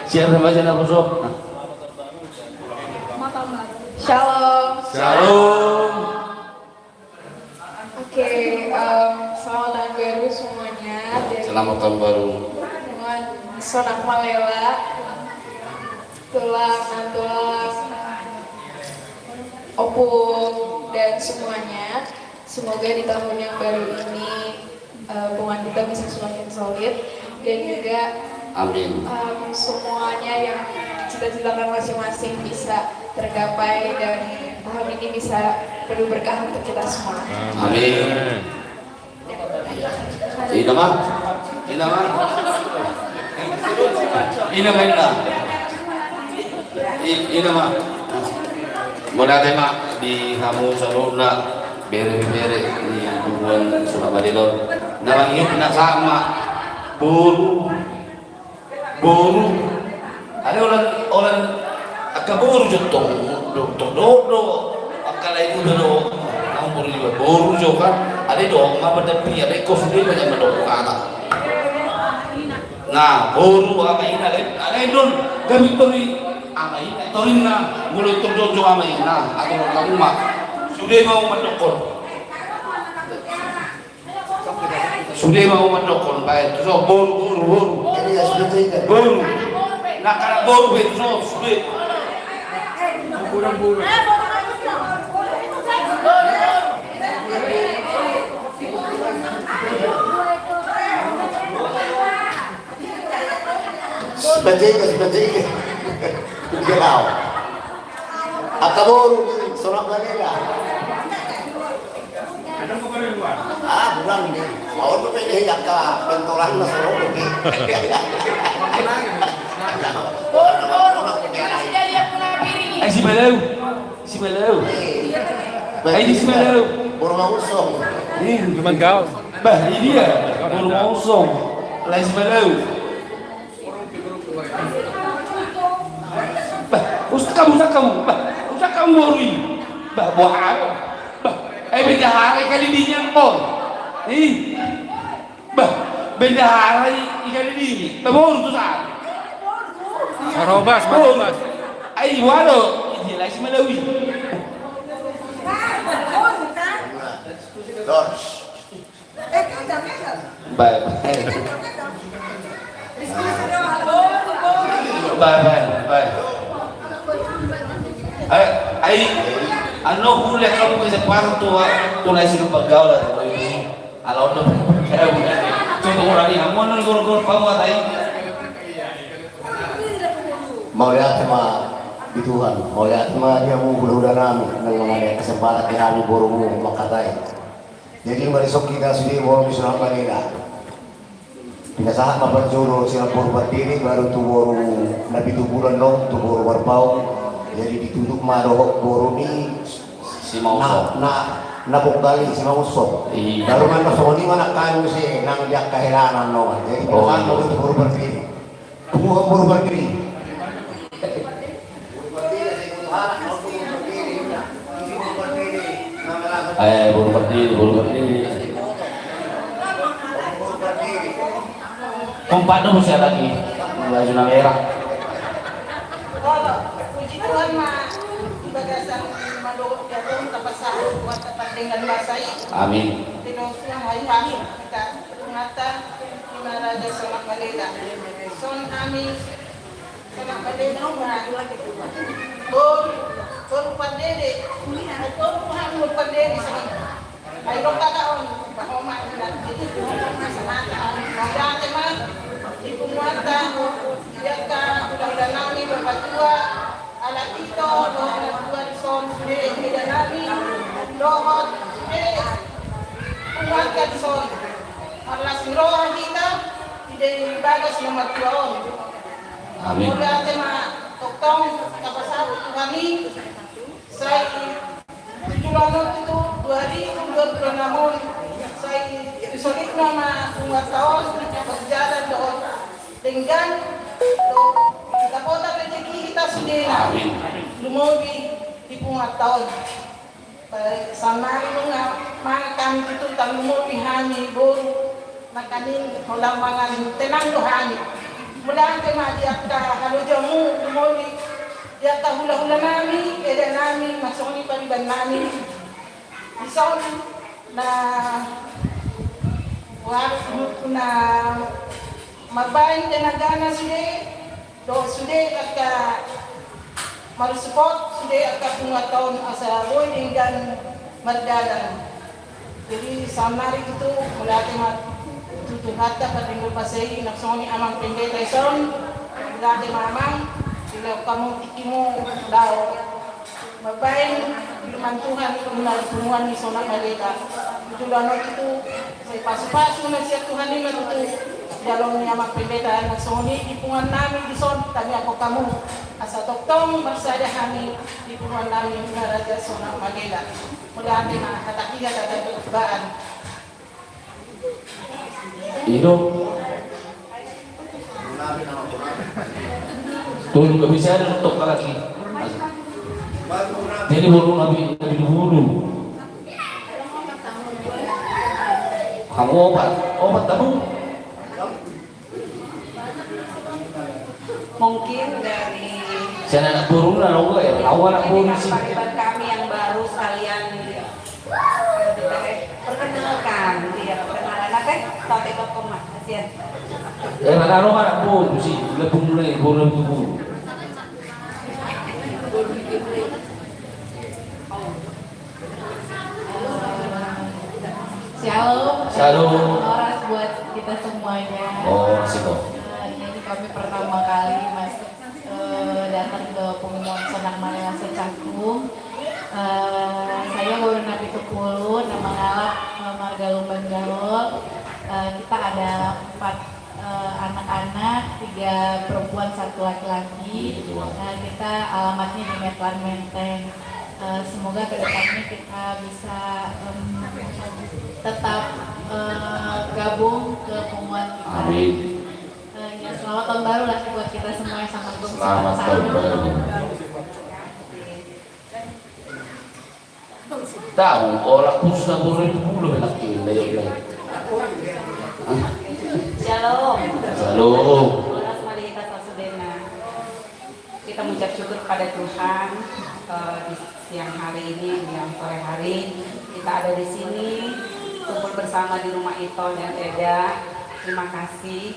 Sian remaja na poso. Shalom. Shalom. Oke, em, selamat tahun baru semuanya. Dari selamat tahun baru. Teman Sonak Malela, tulang, nantulang, opung, dan semuanya. Semoga di tahun yang baru ini, eh, hubungan kita bisa semakin solid. Dan juga, amin, em, semuanya yang cita-citakan masing-masing bisa tergapai dan tahun ini bisa penuh berkah untuk kita semua. Amin. Ina ma, ina ma, ina ma, ina. I-, ina ma. Mauliate ma di hamu saluhutna, bere-bere ni bubuan Sulak Madedon. Na mangihut na sama boru, boru. Alai holan, holan angka boru jo tong, do, tong do, do. Angka lae muda do. Naung boru iba boru jo kan. Alai do, ma pendamping, alai kos do iba jama do kata. Na boru ama ina, alai, alai don, gabe tori ama ina, torinna, mulai tor jongjong ama ina, atau kamu ma. Sude ma mandokkon. Sude ma mandokkon, baen, tu so, boru, boru, boru. Jadi ya sudah cerita. Boru. Na angka boru be tu so, sude. Sibajai ka, sibajai ka. Angka boru ni Sulak Madedon. Ah, bulan ni. Mau tu pilih angka pentolan na Sulak ni. Ai si Malau. Si Malau. Ai di si Malau. Boru Mausong. Ih, cuman kau. Bah, ini dia. Boru Mausong. Lai si Malau. Bah, usah kamu, usah kamu. Bah, usah kamu boru i. Bah, buah apa? Bah, eh, bendahara kali di nyangkol. Ih. Bah, bendahara i, i kali di. Bah, boru tu sa. Marobas, boru. Marobas. Ai, walo. Ini lai si Malawi. Dos. Bae, bae. Bae, bae, bae. Ai, ai, anu, kuliah kamu bisa parah tu, tu nasi lupa gaul lah, tu ini. Ala ondo, eh, udah. Coba orang ini, amun gor-gor kamu, tai. Mauliate ma di Tuhan, mauliate ma di hamu hulahula nami, nang mangaliat kesempatan di hami borumu mangkatai. Jadi, mari songon hita sude boru ni Sulak Madedon. Pinasahat ma parjolo sian boru Pandede, baru tu boru na pitu bulan do, tu boru Marpaung. Jadi, ditutup ma dohot boru ni Simangunsong. Na, na, na bonggal i Simangunsong. Iya. Baru nang songon i ma nang kami muse, nang di angka helanan do. Jadi, oh, pinasahat ma, iya, tu boru Pandede. Punguan boru Pandede. Eh, boru Pandede, boru Pandede. Kompak do muse lagi. Mulai zona merah. Puji Tuhan ma, di bagasan mandok jatong tapasahat buat tempat dengan masa i. Amin. Tino Tuhan hai hami kita. Mata, ima raja Sulak Madedon. Son hami, Sulak Madedon, boru, boru Pandede. Boru hami boru Pandede, son. Ai ro kata on, bahoma ina. Jadi, mauliate ma, di punguanta, di angka hulahula nami, bapatua, ala ito, dohot na tua dison, sude eda nami, dohot sude punguanta dison. Marlas ni roha hita, di bagas na martua on. Amin. Mauliate ma, tongtong, tapasahat tu hami, sai di bulan on tu dua ribu dua puluh enam on, sai solidna ma punguanta on, berjalan dohot denggan, dohot dapotan rejeki hita sudena. Amin. Lumobi di punguanta on. Baik, saonnari nunga mangan hami tutu, tarlumobi hami boru nangkaning holan mangan tenang do hami. Mauliate ma di angka halojamu, lumobi di angka hulahula nami, eda nami, na songon i pariban nami. Dison na, na marbaen tenagana sude, dohot sude angka marsupport, sude angka punguanta on asa boi denggan mardalan. Jadi saonnari tutu mauliate ma tutu Tuhanta pardenggan basa i, nang songon i amang pendeta i son, dilate ma amang, dilehon hamu tingkimu laho mambahen firman Tuhan, guna di punguan ni Sonak Malela. Jolo on tutu, sai pasupasu na sian Tuhan i ma tutu, di ulaon ni amang pendeta, nang songon i di punguan nami dison, tangiangkon hamu, asa tongtong marsada hami di punguan nami na raja Sonak Malela. Mauliate ma, hata piga, hata piga. I do. Tolu gabe sada, tolu halak i. Jadi boru na bi-, na binuburu. Hamu opat, opat hamu. Mungkin dari sian anak boru na, laho ya, laho anak boru si paguyuban kami yang baru sekalian, eh, perkenalkan, iya, perkenalan, apa ya? Tau tembak koma, kasihan. Eh, mana lo anak boru si, lebih mulai boru lebih boru. Shalom. Shalom. Horas buat kita semuanya. Oh, siko. Eh, ini kami pertama kali masuk, eh, datang ke punguan Sonak Malela Secakung. Eh, saya Boru na pitu pulu, nama ngalap, eh, marga Lumban Garol. Eh, kita ada empat, eh, anak-anak, tiga perempuan, satu laki-laki. Eh, kita alamatnya di Metlan Menteng. Eh, semoga kedepannya kita bisa, em, tetap, eh, gabung ke punguan kita. Amin. Eh, ya, selamat tahun baru lah buat kita semua yang sama. Selamat tahun baru. Tahu, orang khusus na boru itu pulu, enak ini, ayo, ayo. Shalom. Shalom. Horas ma di hita sasudena. Kita mengucap syukur kepada Tuhan, eh, di siang hari ini, di sore hari, kita ada di sini, kumpul bersama di rumah Ito dan Eda. Terima kasih.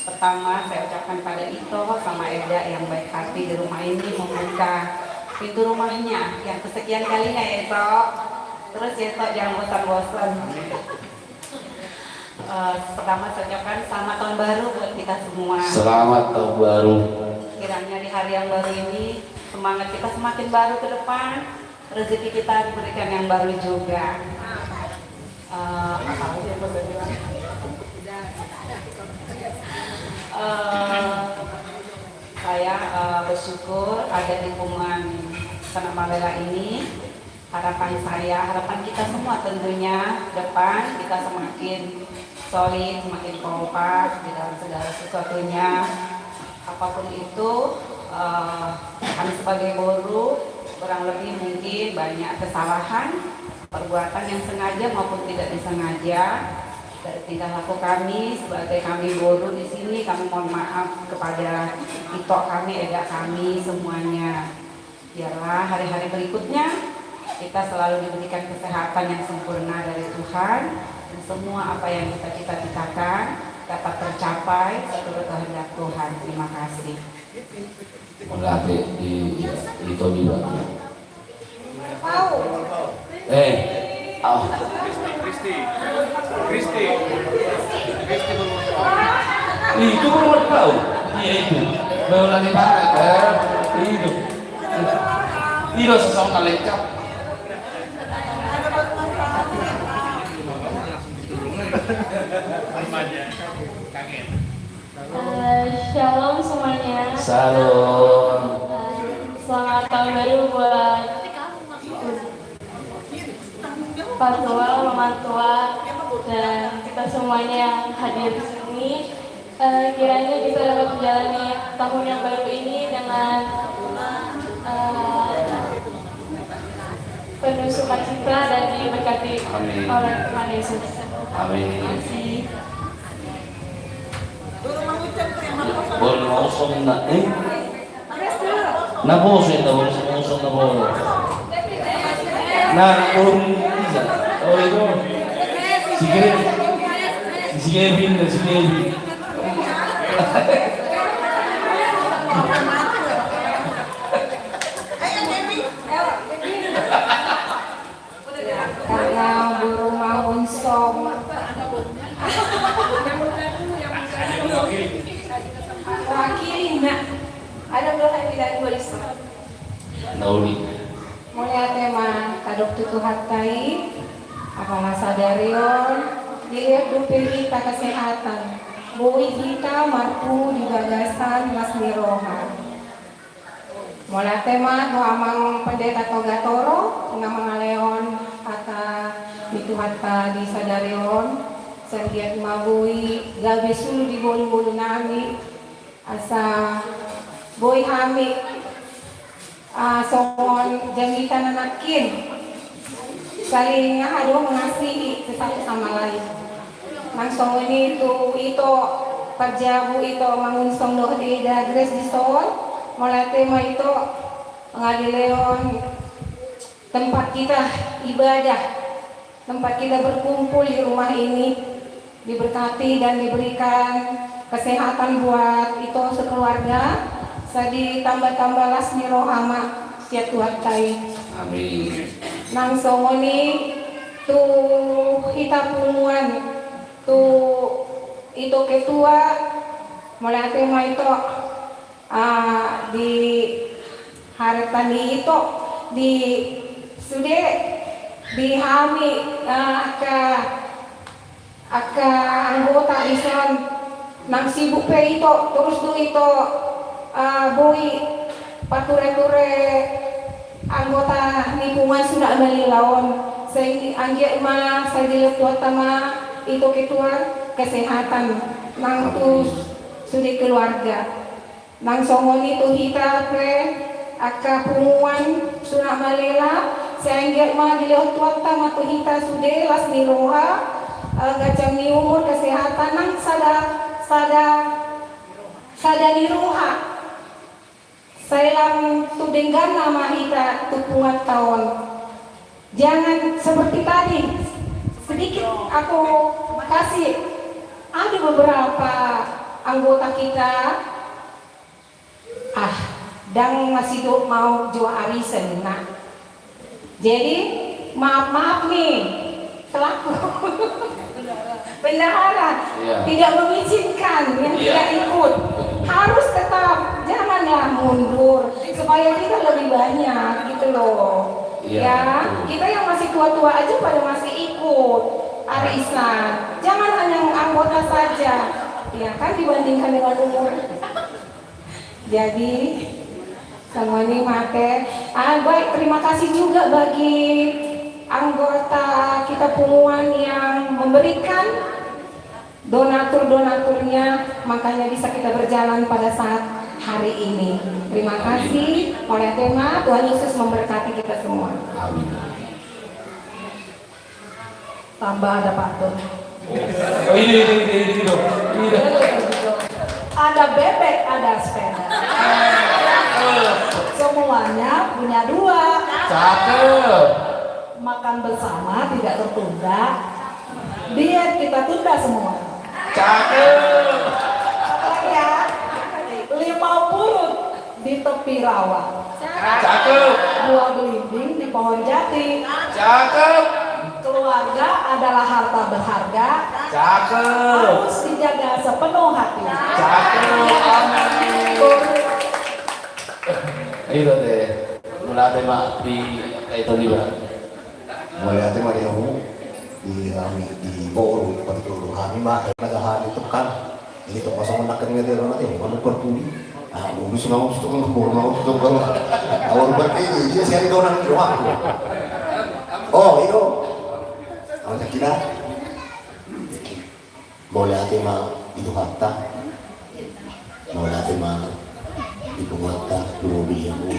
Pertama, saya ucapkan pada Ito sama Eda yang baik hati di rumah ini membuka pintu rumahnya yang kesekian kalinya ya, Ito. Terus ya, Ito, jangan bosan-bosan. Eh, pertama, saya ucapkan selamat tahun baru buat kita semua. Selamat tahun baru. Kiranya di hari yang baru ini, semangat kita semakin baru ke depan, rezeki kita diberikan yang baru juga. Eh, apa lagi yang mau saya bilang? Eh, saya, eh, bersyukur ada di punguan Sonak Malela ini. Harapan saya, harapan kita semua tentunya, depan kita semakin solid, semakin kompak di dalam segala sesuatunya. Apapun itu, eh, kami sebagai boru, kurang lebih mungkin banyak kesalahan, perbuatan yang sengaja maupun tidak disengaja. Dari tingkah laku kami sebagai kami boru di sini, kami mohon maaf kepada Ito kami, Eda kami semuanya. Biarlah hari-hari berikutnya kita selalu diberikan kesehatan yang sempurna dari Tuhan, dan semua apa yang kita cita-citakan dapat tercapai seturut kehendak Tuhan. Terima kasih. Mauliate di, di Ito juga. Eh, au. Kristi, Kristi, Kristi. Itu baru tahu. Iya, itu. Baru lagi banget, eh. Itu. Itu sesama lengkap. Eh, shalom semuanya. Shalom. Eh, selamat tahun baru buat Pak Tua, Mama Tua, dan kita semuanya yang hadir di sini. Eh, kiranya kita dapat menjalani tahun yang baru ini dengan, eh, penuh sukacita dan diberkati oleh Tuhan Yesus. Amin. Terima kasih. Boru na uson na, eh? Na boru na, boru na uson na boru. Na, na boru na uson. Oh, itu. Si Kevin. Si Kevin, si Kevin. Karena boru na uson. Mauliate ma tadok tu Tuhanta i, apala sadari on dilehon dope hita kesehatan, boi hita marpungu di bagasan las ni roha. Mauliate ma tu amang Pendeta Toga Toro na mangalehon hata ni Tuhanta di sadari on, sai anggiat ma boi gabe sulu di ngolungolu nami, asa boi hami songon jamita na nangkin saling aha do, mengasihi sesatu sama lain. Nang songon i tu ito parjabu, ito mangunsong dohot eda Grace dison, mauliate ma ito nga dilehon tempat kita ibadah, tempat kita berkumpul di rumah ini, diberkati dan diberikan kesehatan buat ito sekeluarga, sai ditamba-tamba las ni roha ma sian Tuhanta i. Amin. Nang songon i tu hita punguan, tu ito ketua, mauliate ma ito. Ah, di harta ni ito, di sude, di hami, ah, angka, angka anggota dison, nang sibuk pe ito, torus do ito, ah, boi pature-ture anggota ni punguan Sunat Malila on. Sai anggiat ma, sai dilehon Tuhanta ma ito ketua kesehatan nang tu sude keluarga. Nang songon i tu hita pe angka punguan Sunat Malila, sai anggiat ma dilehon Tuhanta ma tu hita sude las ni roha, eh, ganjang ni umur, kesehatan nang sada, sada, sada ni roha. Sai lam tu dengganna ma hita tu punguanta on. Jangan seperti tadi, sedikit aku kasih, ada beberapa anggota kita, ah, ndang na sidok mau jua arisan, nah. Jadi, maaf-maaf nih, selaku bendahara, iya, tidak mengizinkan yang, iya, tidak ikut. Harus tetap, janganlah mundur, supaya kita lebih banyak, gitu loh. Iya, ya, betul. Kita yang masih tua-tua aja pada masih ikut arisan. Jangan hanya anggota saja, ya kan, dibandingkan dengan umur. Jadi, songon i ma ate. Ah, baik, terima kasih juga bagi anggota kita punguan yang memberikan donatur-donaturnya, makanya bisa kita berjalan pada saat hari ini. Terima kasih, mauliate ma, Tuhan Yesus memberkati kita semua. Amin. Tambah ada pantun. Oh, ini, ini, ini, ini, ini, ini. Ada bebek, ada sepeda. Semuanya punya dua. Cakep. Makan bersama tidak tertunda. Diet kita tunda semua. Cakep. Apa lagi ya? Limau purut di tepi rawa. Cakep. Buah belimbing di pohon jati. Cakep. Keluarga adalah harta berharga. Cakep. Harus dijaga sepenuh hati. Cakep. Amin. Itu deh. Mauliate ma di, itu juga. Mauliate ma di hamu, di hami, di boru, di partudu hami ma, na gabe hami tukang. Ini tukang songon nangkin nggak dia, nanti, mana partudu. Ah, baru songon tukang, baru mau tukang. Awal berarti ini, dia siari donang di rumah. Oh, itu. Awal kita. Mauliate ma di Tuhanta. Mauliate ma di punguanta, lumobi di hamu.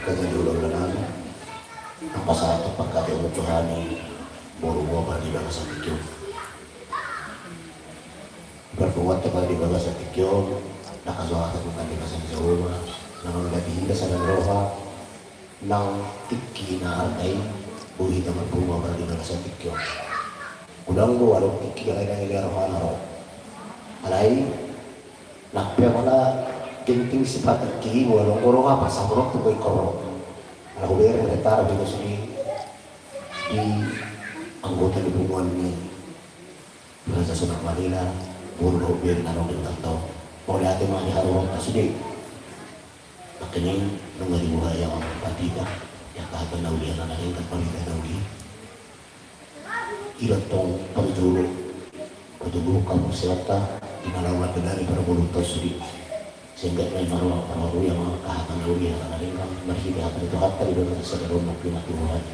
Ganjang ni ulaon nami. Angka sahat pangkataion tu hami boru boa di bagasan tingki on. Parpunguanta di bagasan tingki on, na kasahatan di bagasan Jahowa, na mangalehon hita sada ni roha, nang tingki na arta i, boi hita marpungu apala di bagasan tingki on. Godang do adong tingki na lain na rohana ro. Alai, nang pe apala genting sifat tingki i, boi adong do roha, pasahat roha tu boi ingkon ro. Ala hubereng, reta, roha hita sude di anggota ni punguan ni Raja Sunat Malila, boru dohot bere na adong di hutanta on. Mauliate ma di haroronta sude. Nang Kening nunga dibuha i amang pandita, ia hata na uli, hata na denggan, pandita na uli. Ido tong parjolo, patoguhon hamu sehat ta, di na laho mandalani parngoluonta sude. Sehingga na i ma roha parngoluon i amang, hata na uli, hata na denggan, marhite hata ni Tuhanta, di bagasan sadari on nang pinatuduhon i.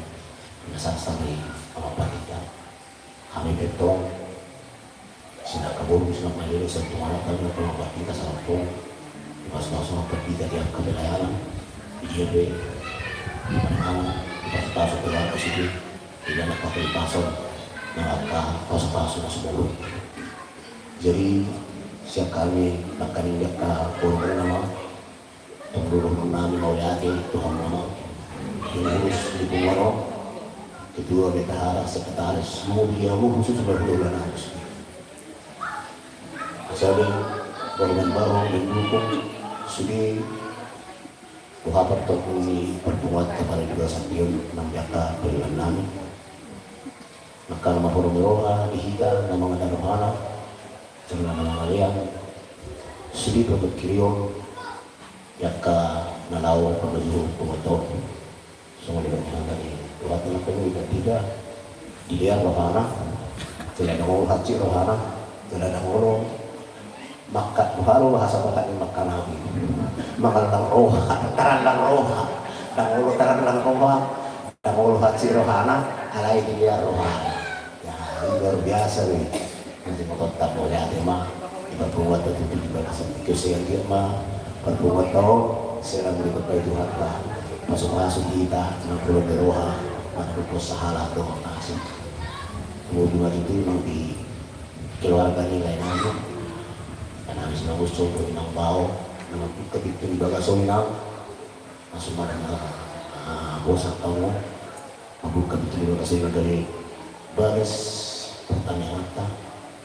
Pinasarsar i amang pandita. Hami pe tong, sian angka boru, sian angka lele, sian tonga na tali na tonga pandita, salam tong. Dipasupasu ma pandita di angka pelayanan, di dia pe, di pandangan, dipasupasu keluarga sude, di dia angka pasupasu, nang angka pasupasu na sumurung. Jadi, sian hami, nangkaning di angka boru na ma, tong dohonon nami mauliate tu hamu amang, pengurus di punguan on, ketua, bendahara, sekretaris, mauliate hamu khusus bagi ulanan. Asa be, bahu-membahu, mendukung sude, boha partoguhon ni parpunguanta pala di bagasan on nang di angka pelayanan nami. Nangkin na marholong ni roha di hita na mangalehon rohana, jala na mangalean sude pamangkirion, di angka na laho pamajuhon punguanta on. Songon i do hata ni Tuhanta, nangkin di hita, dilean rohana, jala ndang olo hansit rohana, jala ndang olo mangkat, boha do bahasa Batak ni mangkat, mangallang roha, tarallang roha, ndang olo tarallang roha, ndang olo hansit rohana, alai dilean rohana. Ya, ini luar biasa nih. Nanti mau tetap mauliate ma, di parpunguanta tutu di bagasan on, sai anggiat ma parpunguanta on, sai dipatupa Tuhanta, pasupasu hita, nang holong ni roha, manang sahala dohot na asing. Kemudian itu nang di keluarga ni lae nami, lae nami Simangunsong, inang Bao, nang mambuka pintu di bagasan on inang, langsung marana, ah, bosan tau, mambuka pintu di bagasan on, dari bagas partangianganta,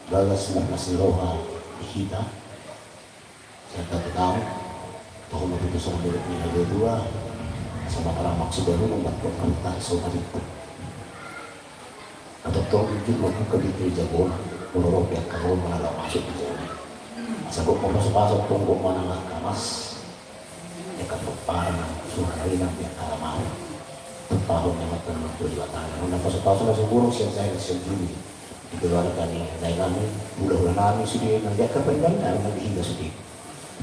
bagas marlas ni roha di hita. Sian hata tu hau, toho ma tutu songon nidok ni natuatua, asa ma parampak sude, nunga mangkok parta so ma tutu. Atau tong jujur mambuka pintu di jabona, molo ro pe angka roha na laho masuk di jabona. Asa gok ma pasupasu tong, gok ma nang angka mas, angka pomparan, suhut na ringan di angka lamaon. Pomparan ni Amanta na martua Debata, nang pasupasu na sumurung sian sae sian julu. Di keluarga ni lae nami, hulahula nami sude, nang di angka paimanan nami, nang di hita sude.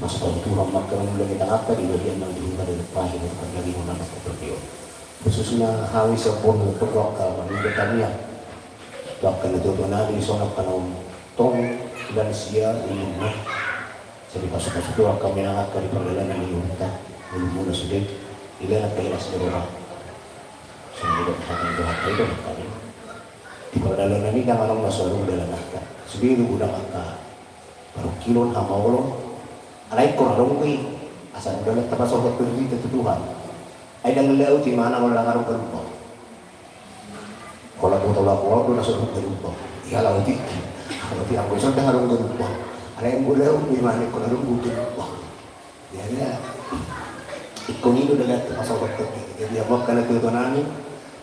Pasupasu Tuhan ma angka na mula ni tanganta, di balian nang di hita, di lepahi na tukang daging on, nang angka pernio. Khususna hami sian boru, tong angka mangido tangiang tu angka natuatua nami, dison angka na tong lansia umurna. Sai dipasupasu Tuhan angka na manang angka di pardalanan ni umurta, umurmuna sude, dilehon angka las ni roha. Songon i do hata ni Tuhanta, i do hata ni. Di pardalanan i ndang adong na so adong dalananta. Sude do godang angka parungkilon, hamaolon. Alai ingkon adong do i, asa molo ndang tapasohot hita tu Tuhan, ai ndang laut imana molo ndang adong ganup on. Holan boto lapo on do na so adong ganup on. Ia laut i. Alai anggo dison ndang adong ganup on. Alai anggo laut do imana ingkon adong do ganup on. Jadi, ingkon i do dalan tu pasohot hita. Jadi, hamu angka natuatua nami,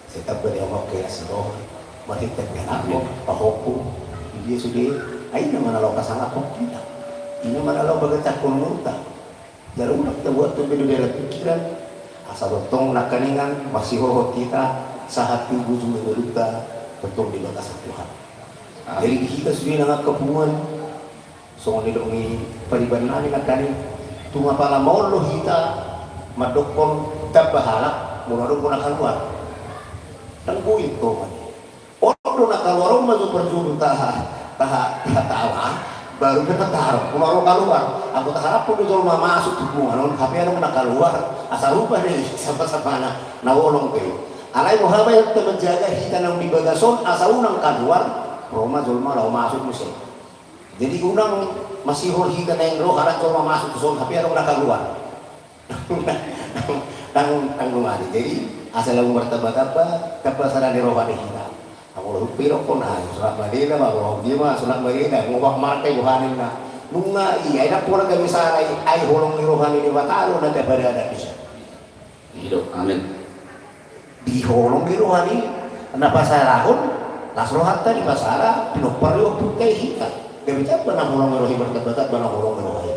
sai tamba di hamu angka las ni roha, marhite pahompu, pahompu, dia sude, ai na ma na laho pasangaphon hita, i na ma na laho bagatakhon umurta. Jala unang tabuat tu be do dalan pikiran, asa tongtong nangkaningan masihohot hita sahat tu ujung ni ngolunta, tongtong di bagasan Tuhan. Jadi, di hita sude nang angka punguan, songon nidok ni pariban nami nangkaning, tung apala maol do hita mandokkon tamba halak molo adong do na kaluar. Ndang boi tong. On do na kaluar on ma jo parjolo taha, taha, taha, taha, baru pe taharap molo adong kaluar. Anggo taharaphon do jolma masuk tu punguan on, hape adong na kaluar, asa rupani sama-sama na, na holong pe. Alai boha ma hita manjaga hita na di bagas on, asa unang kaluar, ro ma jolma laho masuk muse. Jadi unang masihol hita naeng ro halak jolma masuk tu son, hape adong na kaluar. Tanggung, tanggung ade. Jadi asa laho martamba-tamba, tamba sada ni roha di hita. Anggo laho pe idokkon, ah, sunat madena ma, boha on dia ma, sunat madena, ngobak marka i boha ninna. Nunga i, ai ndang pola gabe sala i, ai holong ni roha ni Debata do na tapadalan disi. I do, amen. Di holong ni roha ni na pasalahon, las rohanta dipasala, pinompar ni ompunta i hita. Gabe tamba nang holong ni roha i, martamba-tamba nang holong ni roha i.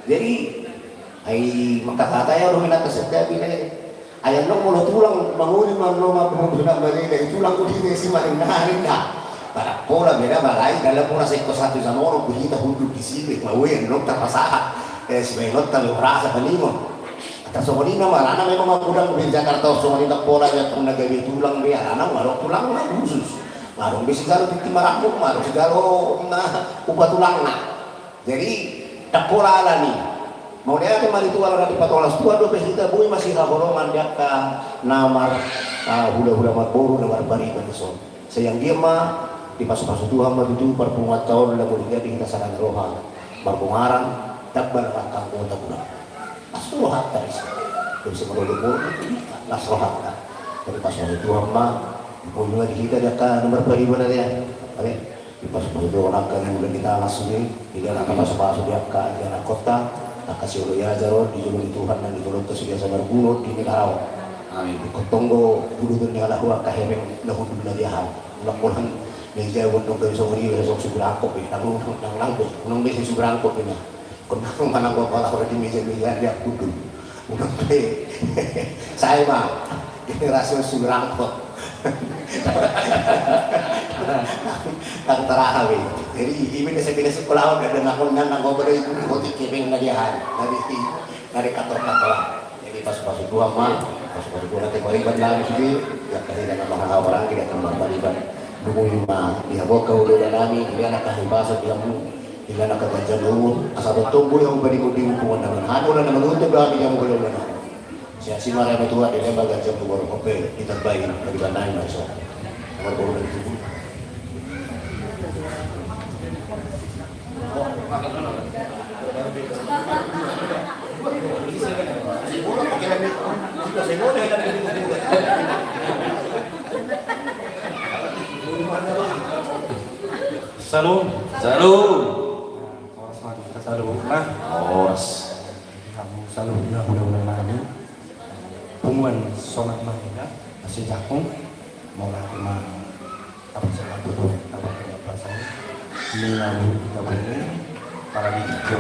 Jadi, Ai mangkatahata ia do minat setiap ile. Ai annon molo tulang mangoli ma annon ma boru na marina i tulang udi ne si marinna rinna. Pada pola beda balai dalam pola sekko satu sama orang kuhita hunduk di sini. Mawe annon tapasahat. Eh, si main nonton rasa paningon. Ata songon i na marana memang mangkudang di Jakarta songon i na pola ya pun na gabe tulang be alana marok tulang na khusus. Marok be sigalo titik marambuk marok sigalo na upa tulang na. Jadi, tappola alani. Mauliate ma di Tuhan, ala dipatolas Tuhan dope hita boi masihaholongan di angka na mar, ah, hula-hula marboru na marpariban dison. Sai anggiat ma dipasupasu Tuhan ma tutu parpunguanta on laho mauliate hita sada roha. Marpungaran, tamba na markanggo tapura. Las rohanta disi. Dong sai marolopolop las rohanta. Jadi pasupasu Tuhan ma. Boi ma di hita di angka na marpariban na dia. Amin. Dipasupasu Tuhan angka na muda kita langsung i, di angka pasupasu di angka di angka kota, angka siolo i aja ro di jolo ni Tuhan dan di jolo tu sudia sabar guno di negara on. Amin. Di kotonggo bulu tu ni alahu angka hepeng na hundul na di ahal. Ulang ulang meja uang dong kami songri ulang song subrangkok be, nang nang nang be, nang be subrangkok be na. Kondang manang gua pala ora di meja-meja dia kudu. Unang pe. Saya mah generasi subrangkok. Nang taraha be. Jadi ini desa-desa sekolah udah ada nakon nang nang gua pada ibu roti kepeng na dia hari. Dari dari kantor-kantor. Jadi pasupasu Tuhan ma, pasupasu Tuhan nanti beriban lagi sini. Ya kasih dengan mahal orang kita akan beriban. Dukung ma dia bawa kau dulu nami, dia anak kasih bahasa dia mu. Di na angka ganjang umur, asa tongtong boi hamu paningot-ningot tu pandangan. Hami ula na manuntut do hami di hamu ula-ula na. Siasi ma rame tua di lembang ganjang umur, ope, ditambai, ditambai na iso. Nomor baru dari tubuh. Salam. Salam. Horas ma di hita saluhutna. Horas. Hamu saluhutna hula-hula nami. Punguan Sonak Mahela, Asi Jakung, mauliate ma. Apa sebab itu? Apa kenapa saya? Ini lalu kita punya para didijo.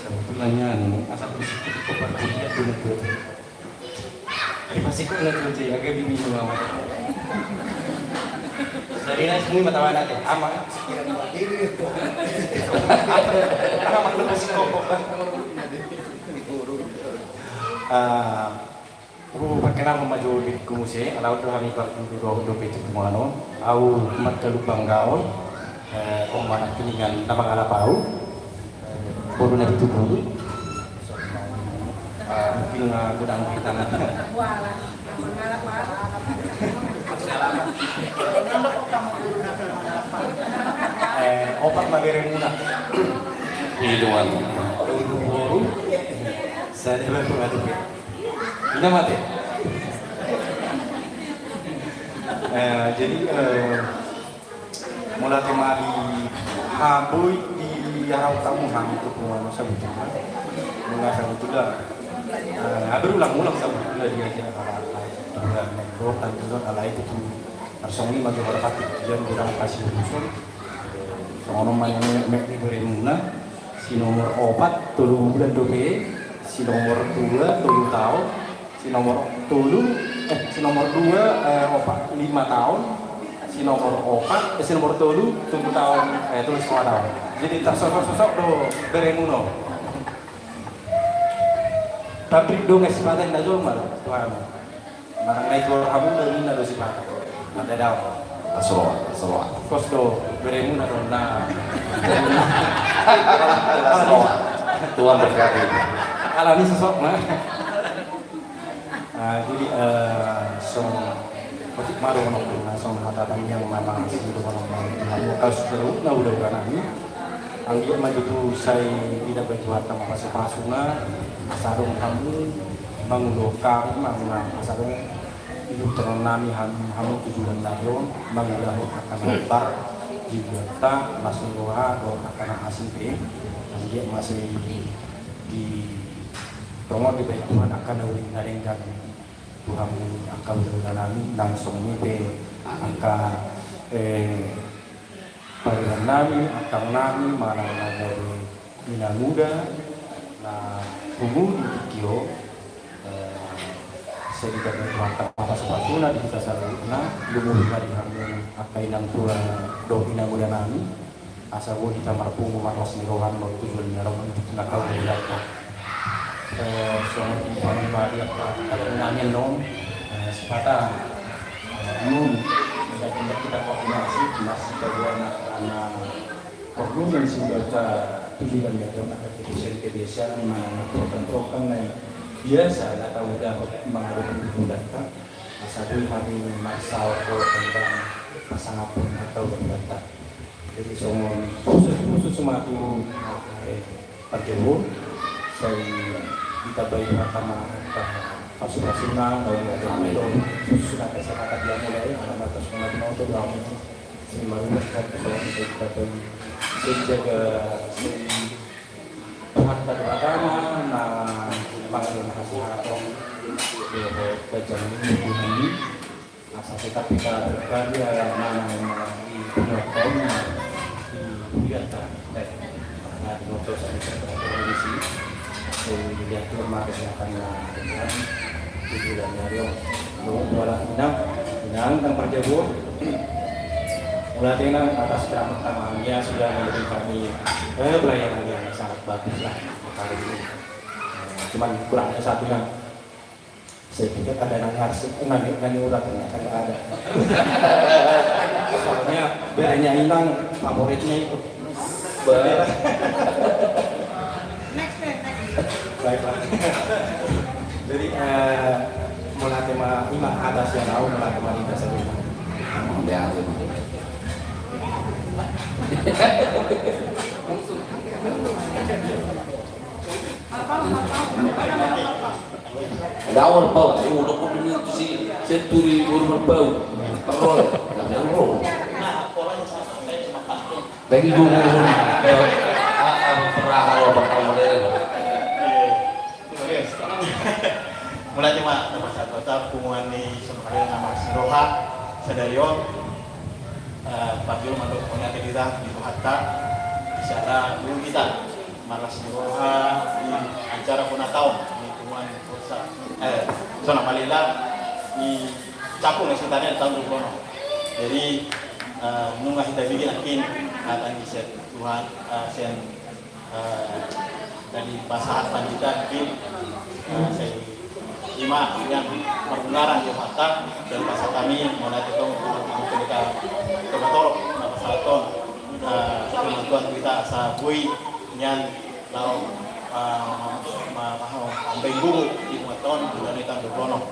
Sebetulnya anu, asal bisiku itu pada kuliah dulu tuh. Ai pasti kau na tuju ya, agak bimbing sama. Dari nasi mui mata mana teh, ama. Ama lu pasti kau. Ah, aku pakai nama maju di kumuse, alau tu kami partu dua puluh tujuh mano, au mat kalu banggaon, eh, kau mana kiningan nama kalapau. Boru na pitu boru. Ah, mungkin, ah, godang di tangan. Eh, opat ma beremuna. Pitu boru. Sada baru adu. Ina mate. Eh, jadi, eh, mauliate ma di hamu boi di arau tamu hami tu punguan sabutulna. Mula sabutulna, eh, hape ulang-ulang sabutulna di aja ala ala. Dua metro tantu alai tu. Arsong ni maju berpati dia bilang kasih usul. Songon on ma ni mek ni beremuna. Si nomor opat tolu bulan dope. Si nomor dua tolu taon. Si nomor tolu, eh, si nomor dua, eh, opat, lima taon, si nomor opat, eh, si nomor tolu, tolu taon, eh, tolu setengah taon. Jadi tarsosok-sosok do beremuna. Tapi do ngai sipata inda jolma do, Tuhan. Manang nai tuar hamu do ninna do sipata. Mate daon. Asroa, asroa. Kos do beremuna do na. Asroa. Tuhan berkati. Alani sosok na. Ah, jadi, eh, songon, otik ma dohonon, songon hata tangiang ma na sini dohonon, na lokal seru na udah udah nami. Anggiat ma tutu sai ditambai Tuhanta ma pasu-pasuna, asa adong hamu mangulahon, mangula, asa adong idup tonon nami hamu, hamu tu joloan nami on, mangulahon angka na hombar di joloanta, las ni roha dohot angka na asing pe. Anggiat ma sai di tongon dibahen Tuhan angka na uli na denggan. Tu hamu angka hula-hula nami, nang songon i pe angka, eh, pariban nami, angkang nami, manang na gabe ina muda, Tubu di tingki on, eh, sai dijaga Tuhanta ma pasupasuna di hita saluhutna, lumobi ma di hamu angka inang tua dohot inang muda nami, asa boi hita marpungu marlas ni roha, martujuan ni roha, di tengah kaum di belakang. Eh, songon i ma di angka, angka nami on, eh, sipata, eh, nun, jadi kita koordinasi, masih kedua anak-anak. Porlu na sudah ka pilihan ya, karena kebiasaan-kebiasaan mana program-program yang biasa na tahu dapat menghadapi bulan kan, asa boi hami masalah program dan pasangan pun atau berkata. Jadi songon khusus-khusus sematu, eh, parjolo, sai ditambai pertama, pasupasuna, lalu ada itu, khusus na kesehatan dia mulai, alamat semua penonton, lalu Sai marulas satu, sai tabai, sai jaga, sai harta beragama na mangalihon hasahatan. Dohot bajang ni Tuhan i, asa tetap hita berkarya, mana di penonton, di hujatan. Nah, di motor saya bisa berkoordinasi. Saya lihat tuh, maka saya akan, nah, dengan tujuh dan dari, oh, dua lah, inang, inang, inang parjolo. Mauliate, inang, atas keramatan yang sudah memberi kami, eh, pelayanan yang sangat bagus lah hari ini. Eh, cuman kurangnya satu, inang. Saya pikir ada nang arsip, eh, nani, nani urat, ternyata nggak ada. Soalnya berenya inang favoritnya itu. Ba- Baik, Pak. Jadi, eh, mauliate ma, ima atas yang tahu, mauliate ma di dasar rumah. Daon pau, oh, lo kok ini tu si Senturi baru berbau. Terus, ada lo. Lagi dulu. Ah, ah, pernah kalau bakal modern. Mauliate ma, na pasahat hata punguan ni Sonak Malela na marlas ni roha sadari on. Eh, parjolo mandok mauliate hita di Tuhanta, di sada guru hita. Marlas ni roha di acara bona taon ni punguan Sonak, eh, Sonak Malela di caku na sitane taon dua puluh enam. Jadi, eh, nunga hita bege nangkin, eh, tangis sian Tuhan, eh, sian, eh, dari pasahat pandita mungkin, eh, saya ima yang berguna di Tuhanta, dan pasahat kami mauliate tong untuk kita kebetulan pasahat tong, eh, kemampuan kita asa boi nian laho, eh, ma-, ma-, ma-, ambaen guru di punguan taon, bulan ikan dua puluh enam.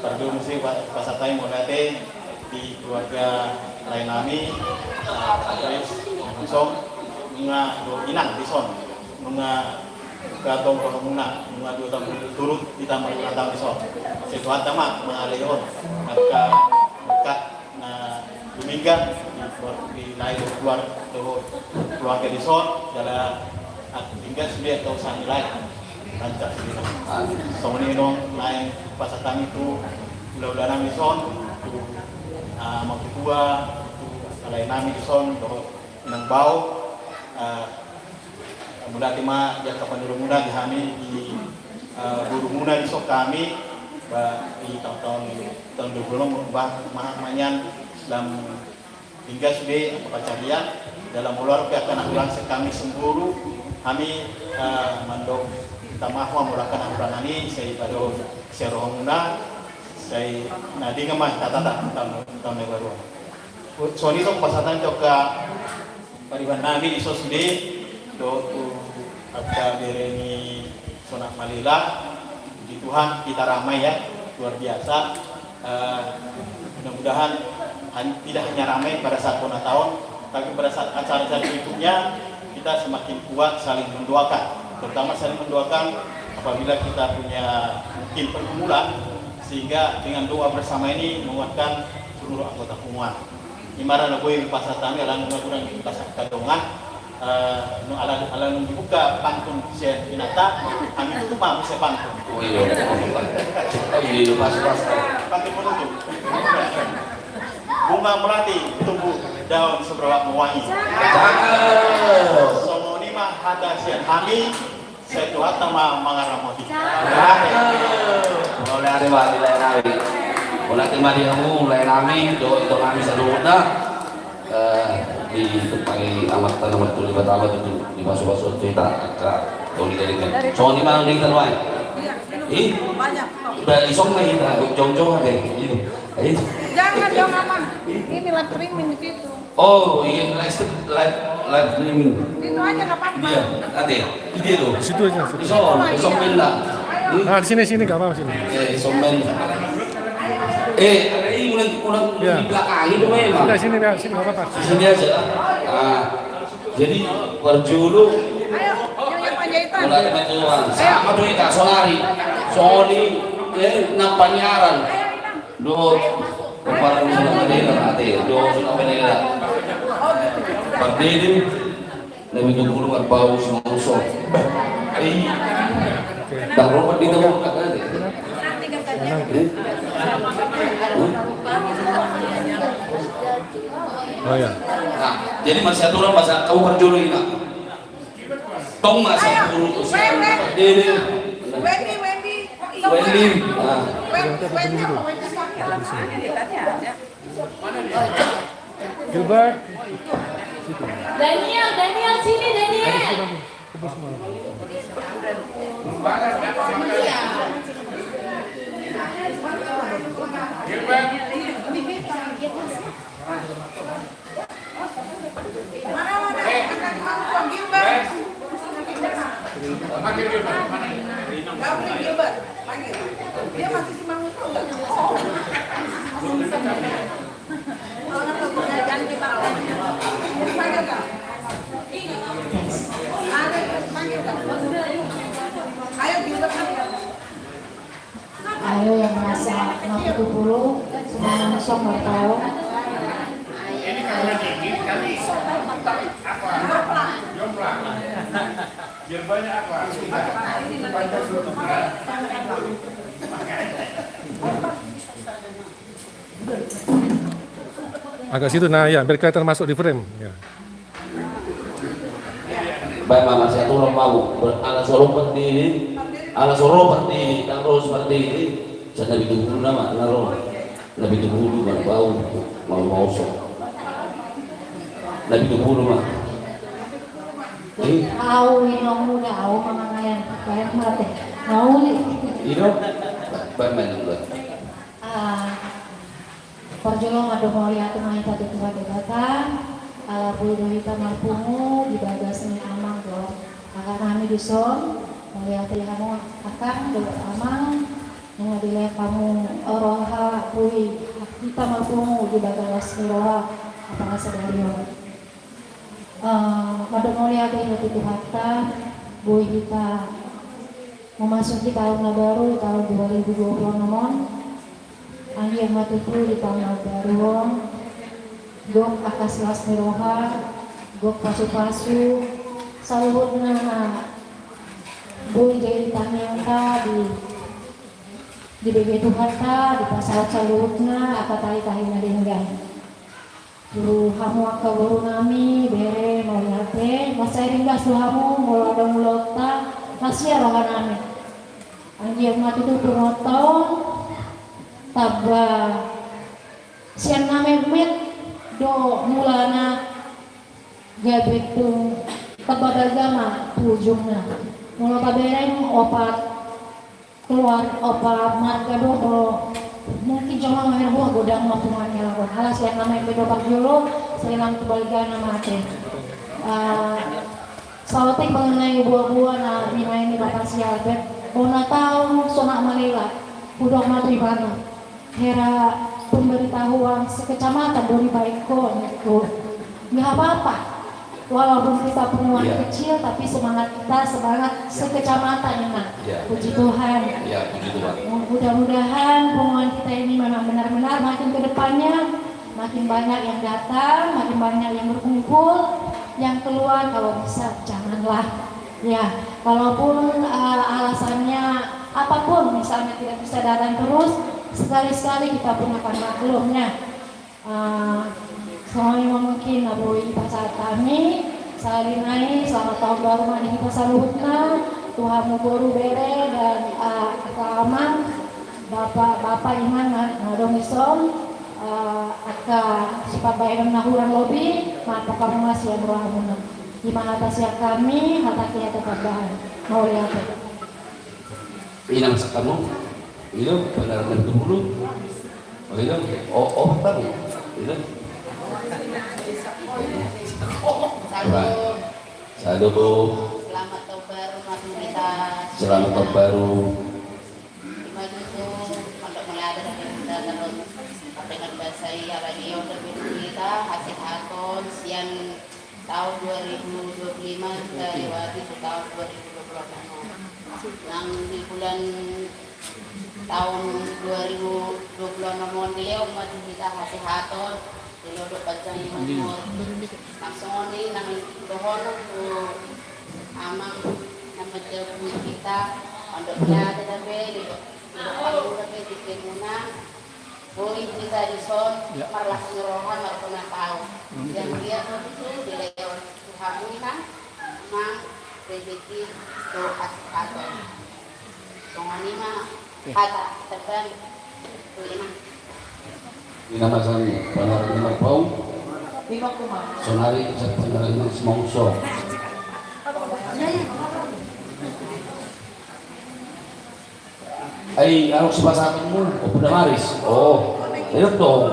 Parjolo muse pa-, pasahat hami mauliate di keluarga lae nami, eh, Andres, langsung nunga do inang dison, nunga dua taon rohamuna, nunga dua taon turut hita marulang taon dison. Sai Tuhanta ma mangalehon angka berkat na dumenggan di keluar-, di lae dohot keluar-, keluarga dison, jala, ah, denggan sude angka usaha ni lae. Lancar sude. Songon i nang naeng pasahat hami tu hulahula nami dison, tu, ah, amang tutua, tu lae nami dison, dohot inang bao, ah, mauliate ma di angka panurumuna di hami, di, eh, gurumuna dison hami, ba, di taon-taon, taon dua puluh enam, ba, ma-, manyan lam hingga sude angka pansarian, jala molo adong pe angka na hurang sian hami sian guru, hami, eh, mandok hita maaf ma molo angka na hurang nami, sai pado sian rohamuna, sai na denggan ma hita tatap taon, taon na baru. Songon i do pasahat hami tu angka pariban nami dison sude, dohot tu angka bere ni Sonak Malela. Puji Tuhan, kita ramai ya, luar biasa. Eh, mudah-mudahan han-, tidak hanya ramai pada saat bona taon, tapi pada saat acara-acara berikutnya kita semakin kuat saling mendoakan, terutama saling mendoakan apabila kita punya mungkin pergumulan, sehingga dengan doa bersama ini menguatkan seluruh anggota punguan. Ima ra na boi pasahat hami, ala nunga godang di pasahat hami dongan. Eh, nung ala, ala nunga dibuka pantun sian inanta, hami tutup ma muse pantun. Oh iya. Oh iya, pas, pas. Pantun penutup. Bunga melati tumbuh daun semerbak mewangi. Cakep. Songon i ma hata sian hami. Sai Tuhanta ma mangaramoti. Aduh. Mauliate ma di lae nami. Mauliate ma di hamu lae nami, dohot ito nami saluhutna. Eh, ditumpangi Amanta na martua Debata ma tutu, dipasupasu hita angka toli dari kan. Songon i ma di hita nuaeng. Ih, ba isong ma hita, jongjong ate. Ih. Jangan dong, Amang. Ini live streaming di situ. Oh iya, live stream, live, live streaming. Itu aja nggak apa-apa. Iya, ate. Di dia tuh. Di situ aja. Isong, isong bela. Hmm? Ah, di sini, sini, nggak apa-apa, sini. Iya, isong bela. Eh, ini udah, udah di belakang itu memang. Udah, sini, sini, nggak apa-apa. Di sini aja. Ah, jadi parjolo. Ayo, yang, yang panjaitan. Mulai panjaitan. Sama tuh, Ika, sonari. Sony, eh, nang panyaran. Dohot, kemarin sudah menilai, ate, dohot sudah menilai. Pardede, na pitu pulu marbau Simangunsong. Eh, ndang ro pardede, ate. Eh? Oh ya. Nah, jadi masih aturan masa kau parjolo ini, Mak. Tong ma sampulu. Wendy, Wendy. Wendy. Wendy. Ah. Wendy, Wendy apa Wendy? Gilbert. Daniel, Daniel, sini, Daniel. Gilbert. Mana, mana? Gilbert. Panggil Gilbert. Mana? Gabriel Gilbert. Panggil. Dia masih Simangunsong nggak? Oh. Panggil, Kak. Ada, panggil, Kak. Ayo, Gilbert, panggil. Ayo, yang merasa na pitu pulu, Simangunsong, bertahun. Agak situ, nah, ya, biar kelihatan masuk di frame. Ya. Baen ma, masih aturan mau. Ala so ro pardede, ala so ro pardede, ndang ro so pardede. Sai na pitu pulu nama, na ro. Na pitu pulu marbau, mau, mau so. Na pitu pulu ma. Eh? Au, ino muda, au, mama ngayan, ngayan mate. Mau ni. Ino? Baen ma, ino. Ah, Parjolo mandok mauliate ma hita tu Tuhan Debata, ala boi do hita marpungu di bagas ni amang dohot kakak nami dison, mauliate hamu kakak dohot amang, nunga dilehon hamu roha boi hita marpungu di bagas ni roha apala sadari on. Eh, mandok mauliate hita tu Tuhanta, boi hita memasuki tahun na baru, tahun dua ribu dua puluh enam on. Anggiat ma tutu di tahun na baru on, gok angka silas ni roha, gok pasupasu, saluhutna na boi jadi tangiangta di, dibege Tuhanta, dipasahat saluhutna angka tahi-tahi na denggan. Tu hamu angka boru nami, bere, mauliate, mansai ringgas tu hamu, molo adong ulaonta, na sian roha nami. Anggiat ma tutu punguanta on, tamba sian na metmet do mulana, gabe tung tamba balga ma tu ujungna. Molo tabereng opat keluar, opa, marga do, molo mungkin cuma mamereng buah godang ma punguan ni halak on. Ala sian nama yang bedo parjolo, sai lam tu balga na mate. Eh, saotik mengenai buah-buah na binaen ni Bapak si Albert, bona taon sonak malela, hudok ma tu ibana. Hera pemberitahuan sekecamatan do dibaen ho, ningku. Nggak apa-apa. Walaupun kita punguan kecil, tapi semangat kita semangat sekecamatan, ya, Mak. Iya. Puji Tuhan. Iya, puji Tuhan. Mudah-mudahan punguan kita ini memang benar-benar makin ke depannya, makin banyak yang datang, makin banyak yang berkumpul, yang keluar kalau bisa janganlah. Ya, walaupun, eh, alasannya apapun, misalnya tidak bisa datang terus, sekali-sekali kita pun akan maklum, ya. Eh, songon i ma mungkin na boi dipasahat hami, sahali nai, selamat tahun baru ma di hita saluhutna, Tu hamu boru, bere dan, eh, angka amang, bapa, bapa, inang na, na adong dison, eh, angka sipabahenon na hurang lobi, maaf hamu ma sian rohamuna. I ma hata sian hami, hata hata tambahan. Mauliate. Inang sakamu, ilo, benar dan dulu. Oh, ilo, oh, oh, tahu. Ilo. Salam. Salam. Selamat tahun baru, Mas Rita. Selamat tahun baru. Ima tutu, Pondok Melada, Rita, terus, apa yang biasa, ya, radio, terus, Rita, hasehaton, sian tahun dua ribu dua puluh lima, kita lewati tu tahun dua ribu dua puluh enam. Nang di bulan tahun dua ribu dua puluh enam on, dilehon ma tu hita hasehaton, dilehon panjang umur. Nang songon i nang dohonon tu amang na manjabu hita, Pondok Melada dope, dilehon, dilehon dope di kemuna, boi hita dison, ya, marlas ni roha, marhona taon. Hmm. Yang dia tutu dilehon tu hamu, Inang, nang rejeki dohot hasehaton. Songon i ma, eh, hata terbaik. Inang. Inang ma sani, panar ni marpaung. Sonari, sa panar ni mas mauso. Ai, anu, sipasahatonmu, oh, Bunda Maris. Oh, itu dong,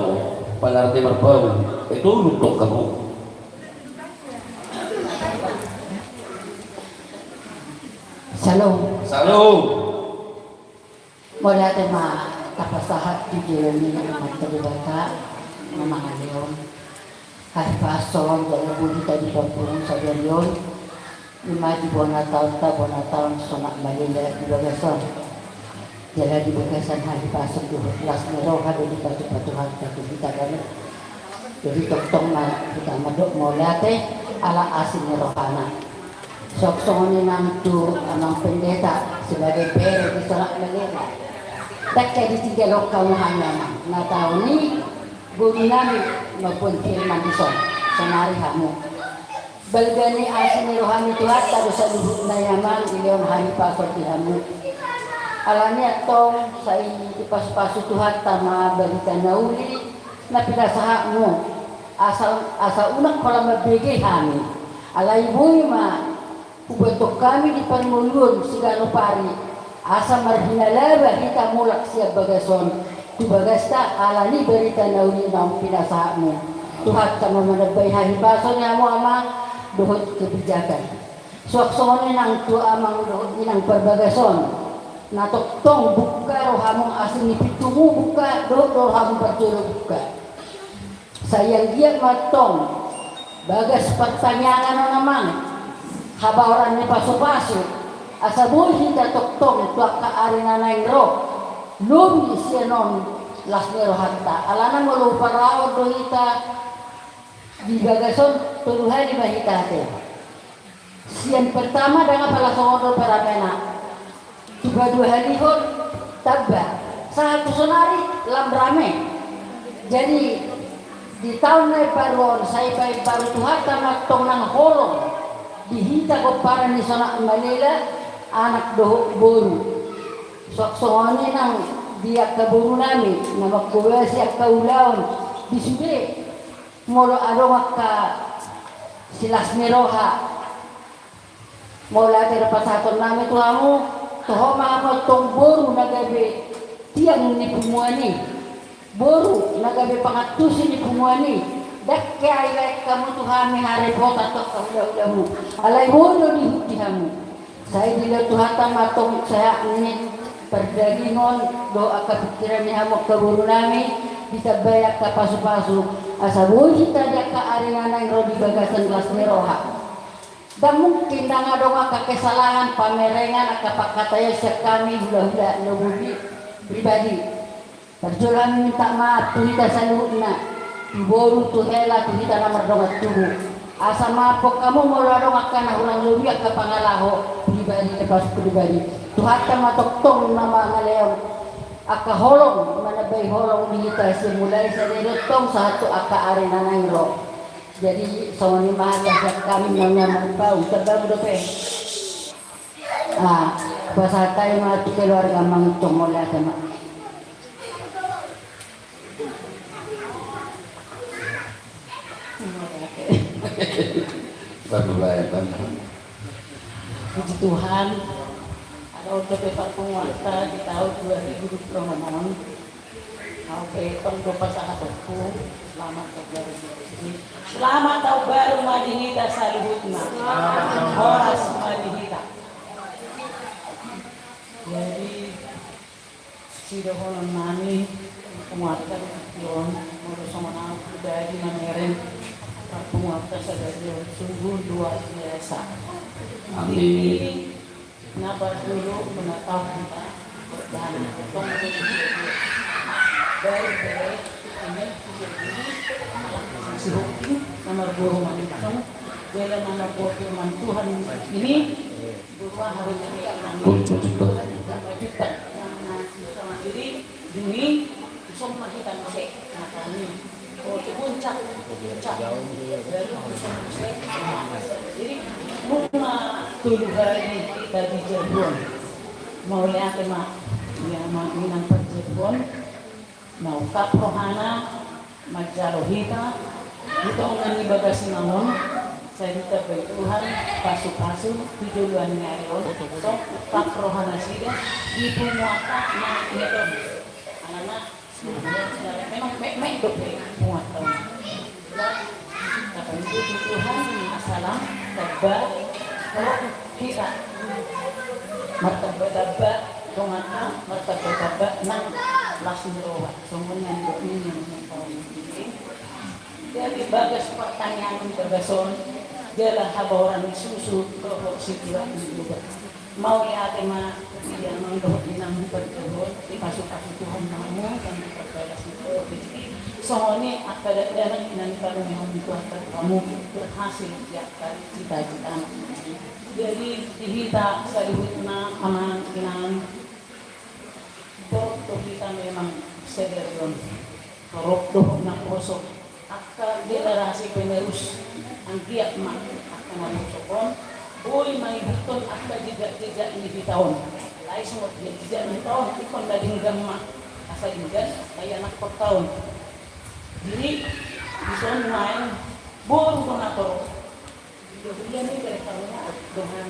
panar ni marpaung. Itu untuk kamu. Salam. Salam. Mauliate ma tapasahat tu jolo ni Amanta Debata na mangalehon hahipason jala boi hita dipapungu sadari on. Ima di bona taonta, bona taon Sonak Malela di bagasan, jala di bagasan hahipason dohot las ni roha do dipatupa Tuhanta tu hita ganup. Jadi tongtong ma hita mandok mauliate ala asi ni rohana. Suang songon i nang tu amang pendeta sebagai bere di Sonak Malela. Ndang ditinggalhon hamu hami, amang. Na taon i boru nami mamboan firman dison, sonari hamu. Balga ni asi ni roha ni Tuhanta do saluhutna, amang, dilehon hahipason di hamu. Alani antong sai dipasupasu Tuhanta ma barita na uli na pinasahatmu, asa, asa unang pola mambege hami. Alai boi ma huboanhon hami di parngoluon siganup ari, asa marhinalaba hita mulak sian bagas on tu bagasta, alani barita na uli naung pinasahatmu. Tuhanta ma manambai hahipason di hamu, amang, dohot kebijakan. Suang songon i nang tu amang dohot inang parbagas on, na tongtong bungka rohamu, asi ni pintumu bungka, dohot do rohamu parjolo bungka. Sai anggiat ma antong bagas partangiangan on, amang, habaoran ni pasupasu, asa boi hita tongtong tu angka ari na naeng ro lobi sian on las ni rohanta. Alana molo huparau do hita di bagas on, tolu hali ma hita ate. Sian pertama ndang apala songon on do paramena. Tu paduahalihon tamba. Sahat tu sonari lam rame. Jadi di taon na imbaru on, sai paimbaru Tuhanta ma antong nang holong di hita pomparan ni Sonak Malela, anak dohot boru. Suang songon i nang di angka boru nami na manghobasi angka ulaon di sude. Molo adong angka silas ni roha, molo ate do pasahaton nami tu hamu, toho ma hamu antong boru na gabe tiang ni punguan i, boru na gabe pangantusi ni punguan i. Ndang hea ibaen hamu tu hami harepotan tu angka hulahulamu, alai boi do dihut di hamu. Sai dilehon Tuhanta ma antong sehat ni pardagingon dohot angka pingkiran ni hamu angka boru nami, ditambai angka pasupasu, asa boi hita di angka ari na naeng ro di bagasan las ni roha. Ndang mungkin ndang adong angka kesalahan, pamerengan, angka pangkataion sian hami hulahula na lobi pribadi. Parjolo hami minta maaf tu hita saluhutna, tu boru, tu hela, tu hita na mardongan tubu. Asa maaphon hamu molo adong angka na hurang lobi, angka pangalaho pribadi, termasuk pribadi. Tuhanta ma tongtong na mangalehon angka holong, manambai holong di hita, mulai sadari on tong sahat tu angka ari na naeng ro. Jadi songon i ma hata sian hami, na naeng marpaung, terbabu dope. Ah, pasahat hami ma tu keluarga Mansong, mauliate ma. Bagus, baik, bagus. Puji Tuhan, adong dope parpunguanta di taon dua ribu dua puluh enam on. Au pe tong do pasahatonku, selamat tahun baru. Selamat tahun baru ma di hita saluhutna. Horas ma di hita. Jadi, sidohonon nami, parpunguanta di tingki on, molo songon au pribadi mamereng parpunguanta sadari on, sungguh luar biasa. Amin. Di na parjolo, na tau hita, dan tong baru bere, ini, si Hoki, na marboru Mansong, jala na marboru Tuhan ini, Boru Harum ini, Boru Juta. Boru Juta. Nah, nah, sama diri, demi, isong mah hita muse, nah, kami. Oh, tu puncak, puncak. Jadi, nunga tolu hari hita di Cirebon. Mauliate ma, ya, ma, inang parjebon. Naungkap rohana, manjalo hita, di tonga ni bagasna on, sai ditambai Tuhan, pasu-pasu, tu joloan ni ari on, tong ungkap rohanasida, di punguanta na metode. Alana, memang mek-mek dope punguanta on. Tapaihut tu Tuhan, asa lam, tamba, hita. Martamba-tamba, donganna, martamba-tamba, nang las ni roha. Songon na nidok ni na. Jadi bagas partangiangan di bagas on, jala habaoran ni susu, dohot sitiruan ni jubah. Mauliate ma, di amang dohot inang parjolo, dipasu-pasu Tuhan ma hamu, dan diperbalas ni Tuhan. Songon i, angka dakdanak inang parumehon ni Tuhan hamu, berhasil di angka cita-cita. Jadi, di hita saluhutna amang inang, torop do hita memang sadari on. Torop dohot naposo. Angka generasi penerus, anggiat ma angka naposo on boi maihuthon angka jejak-jejak ni hita on. Alai songon jejak ni hita on, ingkon na denggan ma, asa denggan angka ianakhonta on. Jadi, dison naeng boru do na torop. Hula-hula ni bere hamu dongan.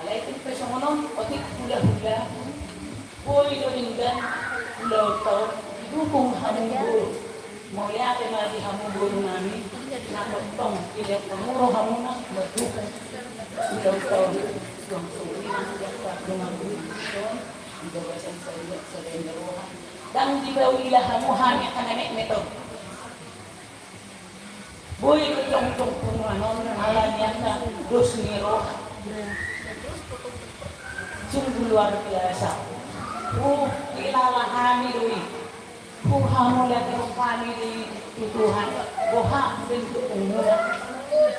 Alai tung pe songon on, otik hula-hula. Boi do denggan ulaonta on, didukung hamu boru. Mauliate ma di hamu boru nami, na tongtong dilehon hamu rohamuna mandukung ulaonta on. Suang songon i nang di angka dongan boru on, di bagasan sada, sada ni roha. Ndang dibaoa hamu hami angka na metmet on. Boi do jongjong punguan on ala ni angka dos ni roha. Sungguh luar biasa. Huhilala hami do i. Huhamauliatehon hami do i tu Tuhan. Boha bentuk umur.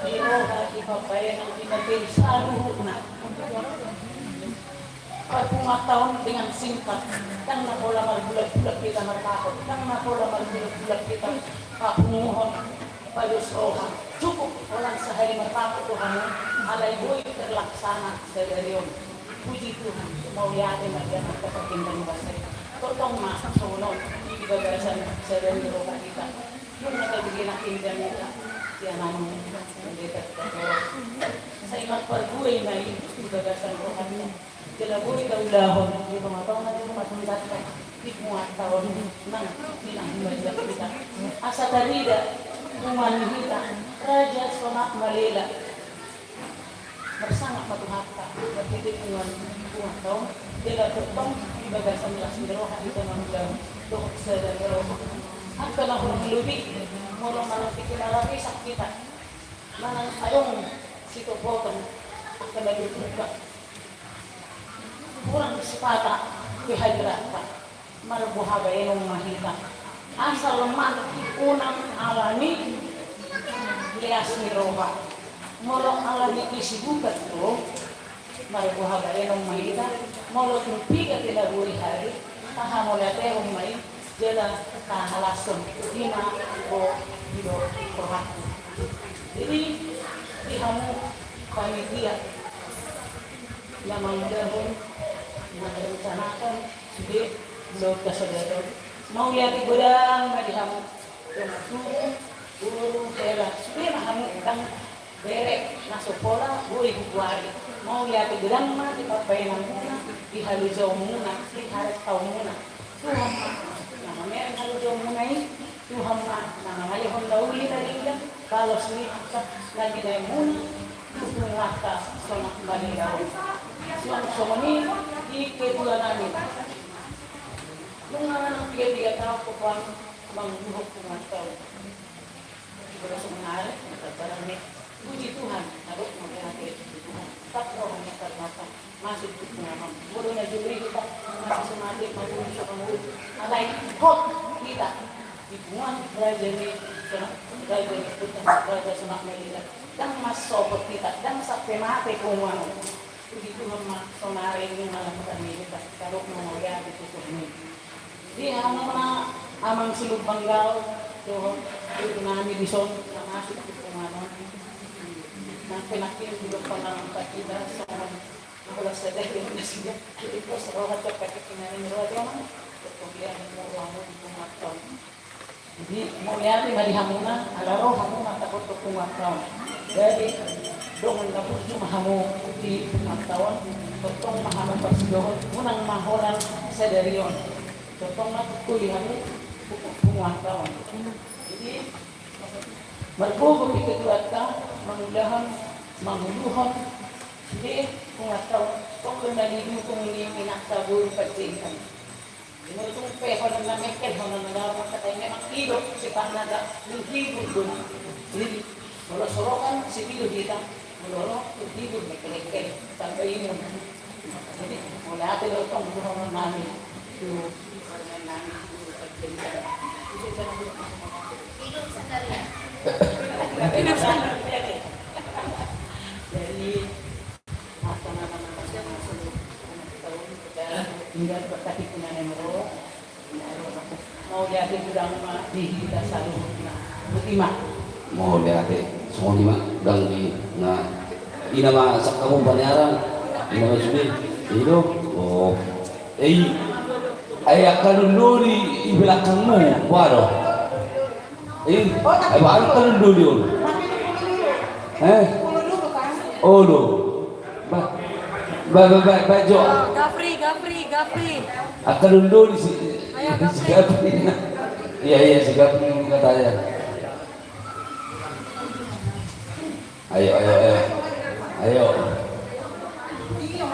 Di roha, di pambahenan, di materi saluhutna. Parpunguanta on dengan singkat, ndang na pola marbulat-bulat hita marpakot, ndang na pola marbulat-bulat hita papunguhon, pados roha. Cukup holan sahali marpakot do hamu, alai boi terlaksana sadari on. Puji Tuhan, mauliate ma di angka partingkian bangsa i. Tongtong ma songon on, di bagasan sada ni roha hita. Nunga tadinginan indahan hita, di anakmu, pendeta hita. Sai marparbue ma i di bagasan roha hita. Jala boi taulahon di tonga-tonga ni rumah tangga, di punguanta on, nang di na humaliang hita. Asa tarida punguan ni hita, Raja Sonak Malela. Marsangap ma Tuhanta, marhite punguan, punguanta on, jala tongtong di bagasan las ni roha hita mangulahon dohot sada ni roha. Angka na hurang lobi, molo manang tingki na rarisak hita, manang adong sitopotan, angka na luka. Hurang sipata tu hadirat-Ta, marboha baenon ma hita. Asal ma unang alani leas ni roha. Molo alani kesibukan do, marboha baenon ma hita. Molo tung piga pe na boi hadir, tahamauliatehon ma i, jala tahalashon, i ma do, i do rohangku. Jadi, di hamu panitia, na mangulahon, na merencanakan, sude, dohot hasadaon. Mauliate godang ma di hamu, dongan tubu, boru, hela, sude ma hamu, ndang bere na so pola boi hugoari. Mauliate godang ma di pambahenanmuna, di halojaonmuna, di harentaonmuna. Tuhan ma na mamereng halojaonmuna i, Tuhan ma na mangalehon na uli na denggan, balos ni angka na binahenmuna tu punguanta Sonak Malela on. Suang songon i di ketua nami. Nunga nang piga-piga taon ho, Tuhan, manguluhon punguanta on. Di bagasan on, na tarbarang ni, puji Tuhan, adong mauliate tu Tuhan. Tetap roham, tetap mata, masuk tu Tuhan. Molo na jolo i, tetap masuk, sumate, mangulu, sumangulu. Alai hot hita di punguan raja ni, Sonak, raja ni, Sonak, raja Sonak Malela. Ndang marsopot hita, ndang sampe mate punguan on. Puji Tuhan ma, sonari nunga lam hami, tetap adong mauliate tu Tuhan i. Di hamu ma amang si Lumban Gaol, dohot boru nami dison, na masuk tu punguan on. Nang penakkin di depan nang tak kita, songon na holan sadari on nasida. Jadi pos roha tu pakai kinani roha dia, amang. Betul dia, mau rohamu di punguanta on. Jadi, mauliate ma di hamuna, ala ro hamuna tahe tu punguanta on. Jadi, dongan na burju ma hamu di punguanta on, tongtong ma hamu parsidohot, unang ma holan sadari on. Tongtong ma tungkuli hamu punguanta on. Jadi, margogo pe ketuanta, mangulahon, manguluhon, di punguanta on, tong do na nidukung ni inanta boru panjaitan. Molo tung pe holan na mengkel, holan na dalan, mangkatai memang i do sifatna, ga menghibur do. Jadi, molo so ro kan sipilo hita, molo ro menghibur, mengkel-engkel, tanpa imun. Jadi, molo ate do tong, molo holan nami tu, holan nami tu, jadi, mauliate godang ma di hita saluhutna. Boti ma. Mauliate. Songon i ma, godang di na. Ina ma sangkamu paniaran. Ina ma sude. I do. Oh. Eh, ai angka lolo di belakangmu, boha do? Eh, ai boha do angka lolo di on? Eh? Olo. Ba, ba, ba, ba, ba, jo. Gafri, Gafri, Gafri. Angka lolo di si, ayo, si Gafri. Gafri. Iya, iya, si Gafri katanya. Ayo, ayo, ayo. Ayo.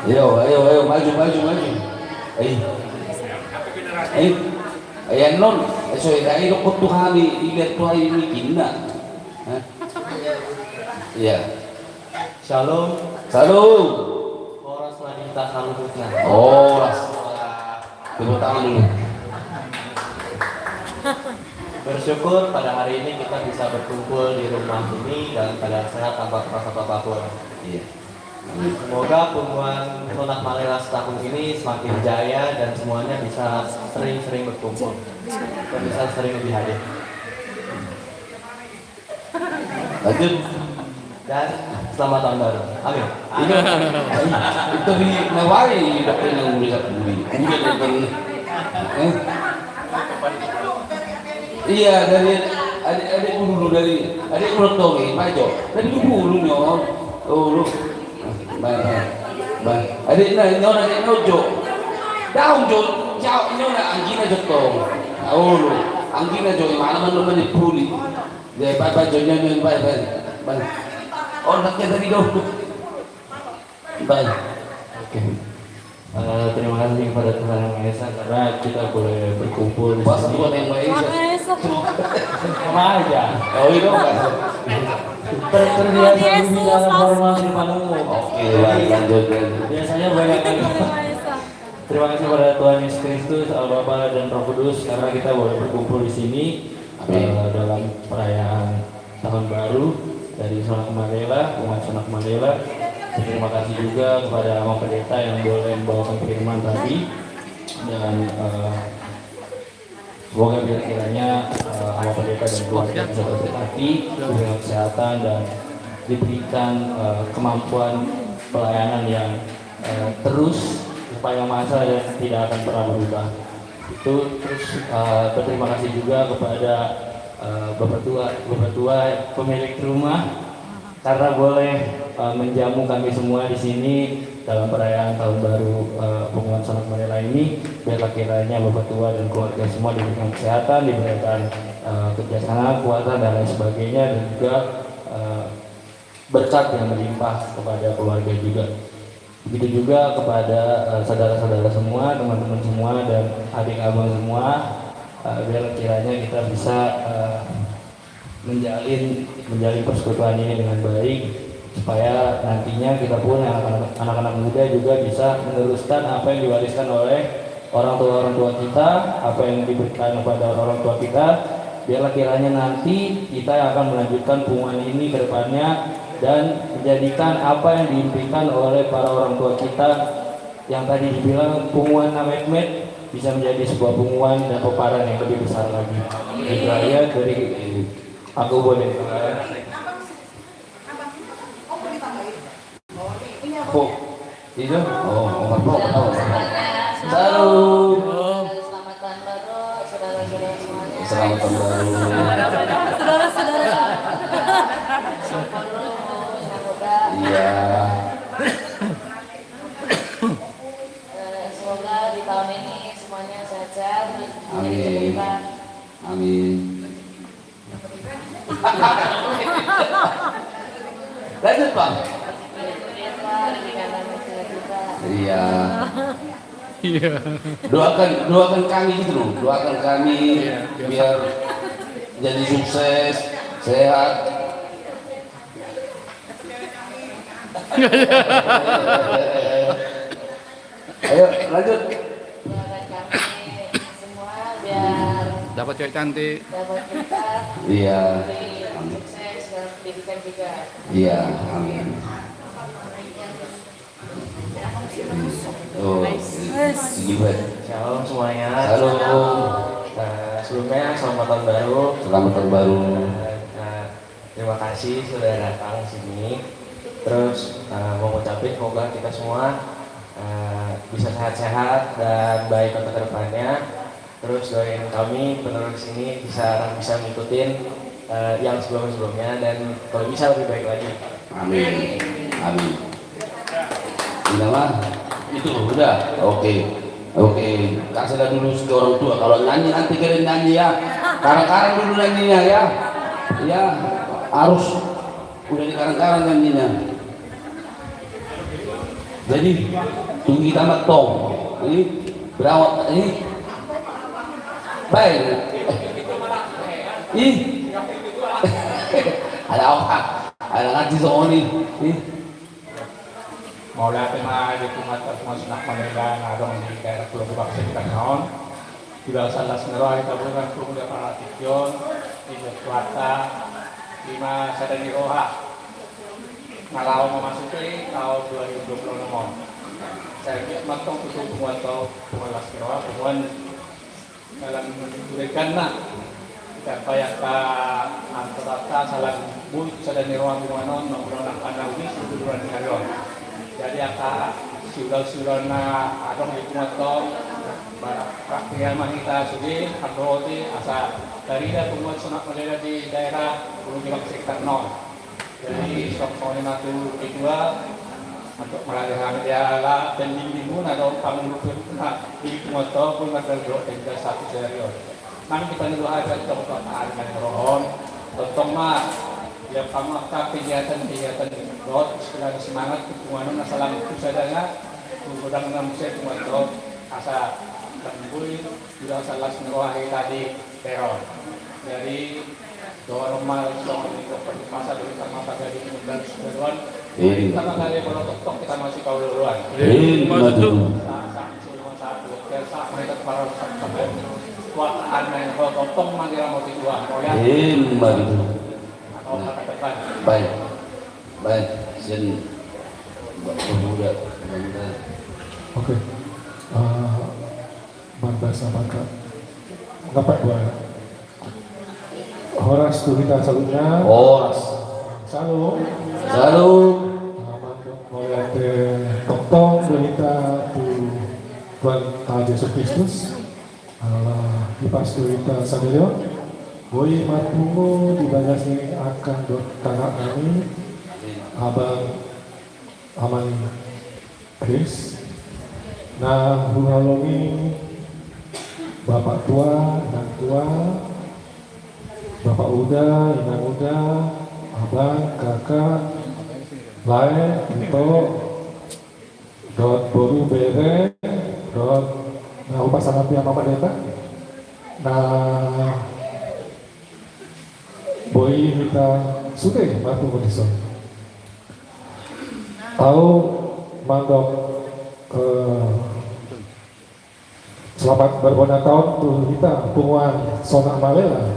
Ayo, ayo, ayo, maju, maju, maju. Ayo. Ayo. Ayo, non. Ayo, so, ayo, dokon tu hami, ilir tu hami mikinna. Hah? Iya. Shalom. Shalom. Horas ma di hita saluhutna. Horas. Tepuk tangan dulu. Bersyukur pada hari ini kita bisa berkumpul di rumah ini dalam keadaan sehat tanpa terasa apapun. Iya. Amin. Semoga pertemuan Sonak Malela setahun ini semakin jaya dan semuanya bisa sering-sering berkumpul dan bisa sering lebih hadir. Lanjut. Dan selamat tahun baru. Amin. Itu, itu di nawari, tapi nang udah satu bui. Udah dari, eh? Iya, dari adik, adik dulu, dari adik dulu, Pak Jo. Dari dulu, dulu, oh, lu. Baik, baik. Baik. Adik na, nyo na, adik na, Jo. Daun, Jo. Jauh, nyo na, anggina, Jo, tong. Oh, lu. Anggina, Jo, mana, mana, mana, puli. Ya, baik, baik, Jo, nyo, nyo, baik, baik. Baik. Oh, nak, ya, tadi, dong. Baik. Oke. Eh, terima kasih kepada Tuhan Yang Maha Esa karena kita boleh berkumpul di sini. Tuhan Yang Maha Esa. Sama aja. Oh, itu kan. Ter-, terbiasa berbicara formal di depan umum. Oke, baik, lanjut, lanjut. Biasanya banyak yang... Terima kasih kepada Tuhan Yesus Kristus, Allah Bapa dan Roh Kudus karena kita boleh berkumpul di sini, eh, dalam perayaan tahun baru dari Sonak Malela, umat Sonak Malela. Terima kasih juga kepada Amang Pendeta yang boleh membawakan firman tadi. Dan, eh, semoga kiranya, eh, Amang Pendeta dan keluarga bisa berkati, diberikan kesehatan, dan diberikan, eh, kemampuan pelayanan yang eh, terus sepanjang masa dan tidak akan pernah berubah. Itu terus, eh, berterima kasih juga kepada, eh, Bapak Tua, Bapak Tua pemilik rumah, karena boleh, eh, menjamu kami semua di sini dalam perayaan tahun baru, eh, Punguan Sonak Malela ini. Biarlah kiranya Bapak Tua dan keluarga semua diberikan kesehatan, diberikan, eh, kebijaksanaan, kekuatan, dan lain sebagainya, dan juga, eh, berkat yang melimpah kepada keluarga juga. Begitu juga kepada, eh, saudara-saudara semua, teman-teman semua, dan adik abang semua, eh, biar kiranya kita bisa, eh, menjalin menjalin persekutuan ini dengan baik, supaya nantinya kita pun yang anak-anak, anak-anak muda juga bisa meneruskan apa yang diwariskan oleh orang tua-orang tua kita, apa yang diberikan kepada orang tua kita, biarlah kiranya nanti kita yang akan melanjutkan punguan ini ke depannya dan menjadikan apa yang diimpikan oleh para orang tua kita yang tadi dibilang punguan na metmet bisa menjadi sebuah punguan dan pomparan yang lebih besar lagi. Itu aja dari aku, boleh. Oh, itu? Oh, oh, oh, oh, oh. Halo. Selamat tahun baru, saudara-saudara semuanya. Selamat tahun baru. Saudara-saudara. Iya. Eh, semoga di tahun ini semuanya sehat-sehat, terus menjadi Amin. Amin. Lanjut, Bang. Iya. Iya. Doakan, doakan kami gitu loh. Doakan kami, iya, biar jadi sukses, sehat. Ayo, lanjut. Doakan kami semua biar dapat cewek cantik. Dapat nikah. Iya. Jadi, sukses dalam pendidikan juga. Iya, amin. Oh, ini buat. Shalom semuanya. Halo. Eh, sebelumnya selamat tahun baru. Selamat tahun baru. Eh, eh, Terima kasih sudah datang sini. Terus, eh, mau ngucapin semoga kita semua, eh, bisa sehat-sehat dan baik untuk kedepannya. Terus doain kami penerus ini bisa, bisa ngikutin, eh, yang sebelum-sebelumnya dan kalau bisa lebih baik lagi. Amin. Amin. Ini mah? Itu udah. Oke. Oke. Kasihlah dulu ke orang tua. Kalau nyanyi nanti kalian nyanyi ya. Karang-karang dulu nyanyinya ya. Ya, harus udah dikarang-karang nyanyinya. Jadi, tunggu kita matong. Ini berawat ini. Baik. Ih. Ada apa? Ada ngaji soal ini. Ih. Mauliate ma di Tuhanta, Tuhan Sonak Malela na adong di daerah Pulo Gebang sekitar na on. Di bagasan las ni roha hita boi marpungu di partingkian on, di Tuhanta, i ma sada ni roha na laho mamasuki taon dua ribu dua puluh enam on. Sai anggiat ma antong tutu punguan, taon punguan las ni roha, punguan dalam durikanna. Kita payah ka antoranta salam buit sada ni roha punguan on, nang ulaon angka na uli siduduran ni ari on. Jadi angka siulaon-siulaon na adong di punguan on, barak pia ma hita sude, andoroti asa tarida punguan Sonak Malela di daerah Pulo Gebang sekitar na on. Jadi, songon i ma tu tingki dua, untuk maraja hami diala pendimbingmuna dohot pangulupmuna di punguan on, pun mardalan dohot tenda satu sehari on. Nang di pangido hami antong tu angka ari na ro on, tongtong ma, ia pangkak kegiatan-kegiatan dohot istilahna semangat tu punguan on asa lam tu sadana, tu godangna muse punguan on, asa lam boi, tu ulaon las ni roha hita di Peron. Jadi, dohonon ma songon i, dohonon ma sada, dohonon ma sada, dohonon ma sada. Iya. Kita ma kali molo tongtong kita masih kaulu-uluan. Iya, betul. Sa-, sa-, sa-, sa-, sa-, sa-, sa-, sa-, kuat aneh, molo tongtong ma kira mau dijual, mau ya. Iya, betul. Atau kata depan. Baik. Baik, sian Bapak Pemuda, Pemuda. Oke. Eh, Marbahasa Batak. Ngapa gua? Horas tu hita saluhutna. Horas. Shalom. Shalom. Selamat mauliate. Tong do hita tu Tuhanta Jesus Kristus, ala hipas do hita sadari on, boi marpungu di bagas ni angka dohot tano nami, abang, amang Kris, na huhalongi bapak tua, inang tua, bapak uda, inang uda, abang, kakak, lae, ito, dohot boru, bere, dohot na hupasangap ni amang pandita. Na boi hita sude marpungu dison. Au mandok, eh, selamat berbona taon tu hita punguan Sonak Malela,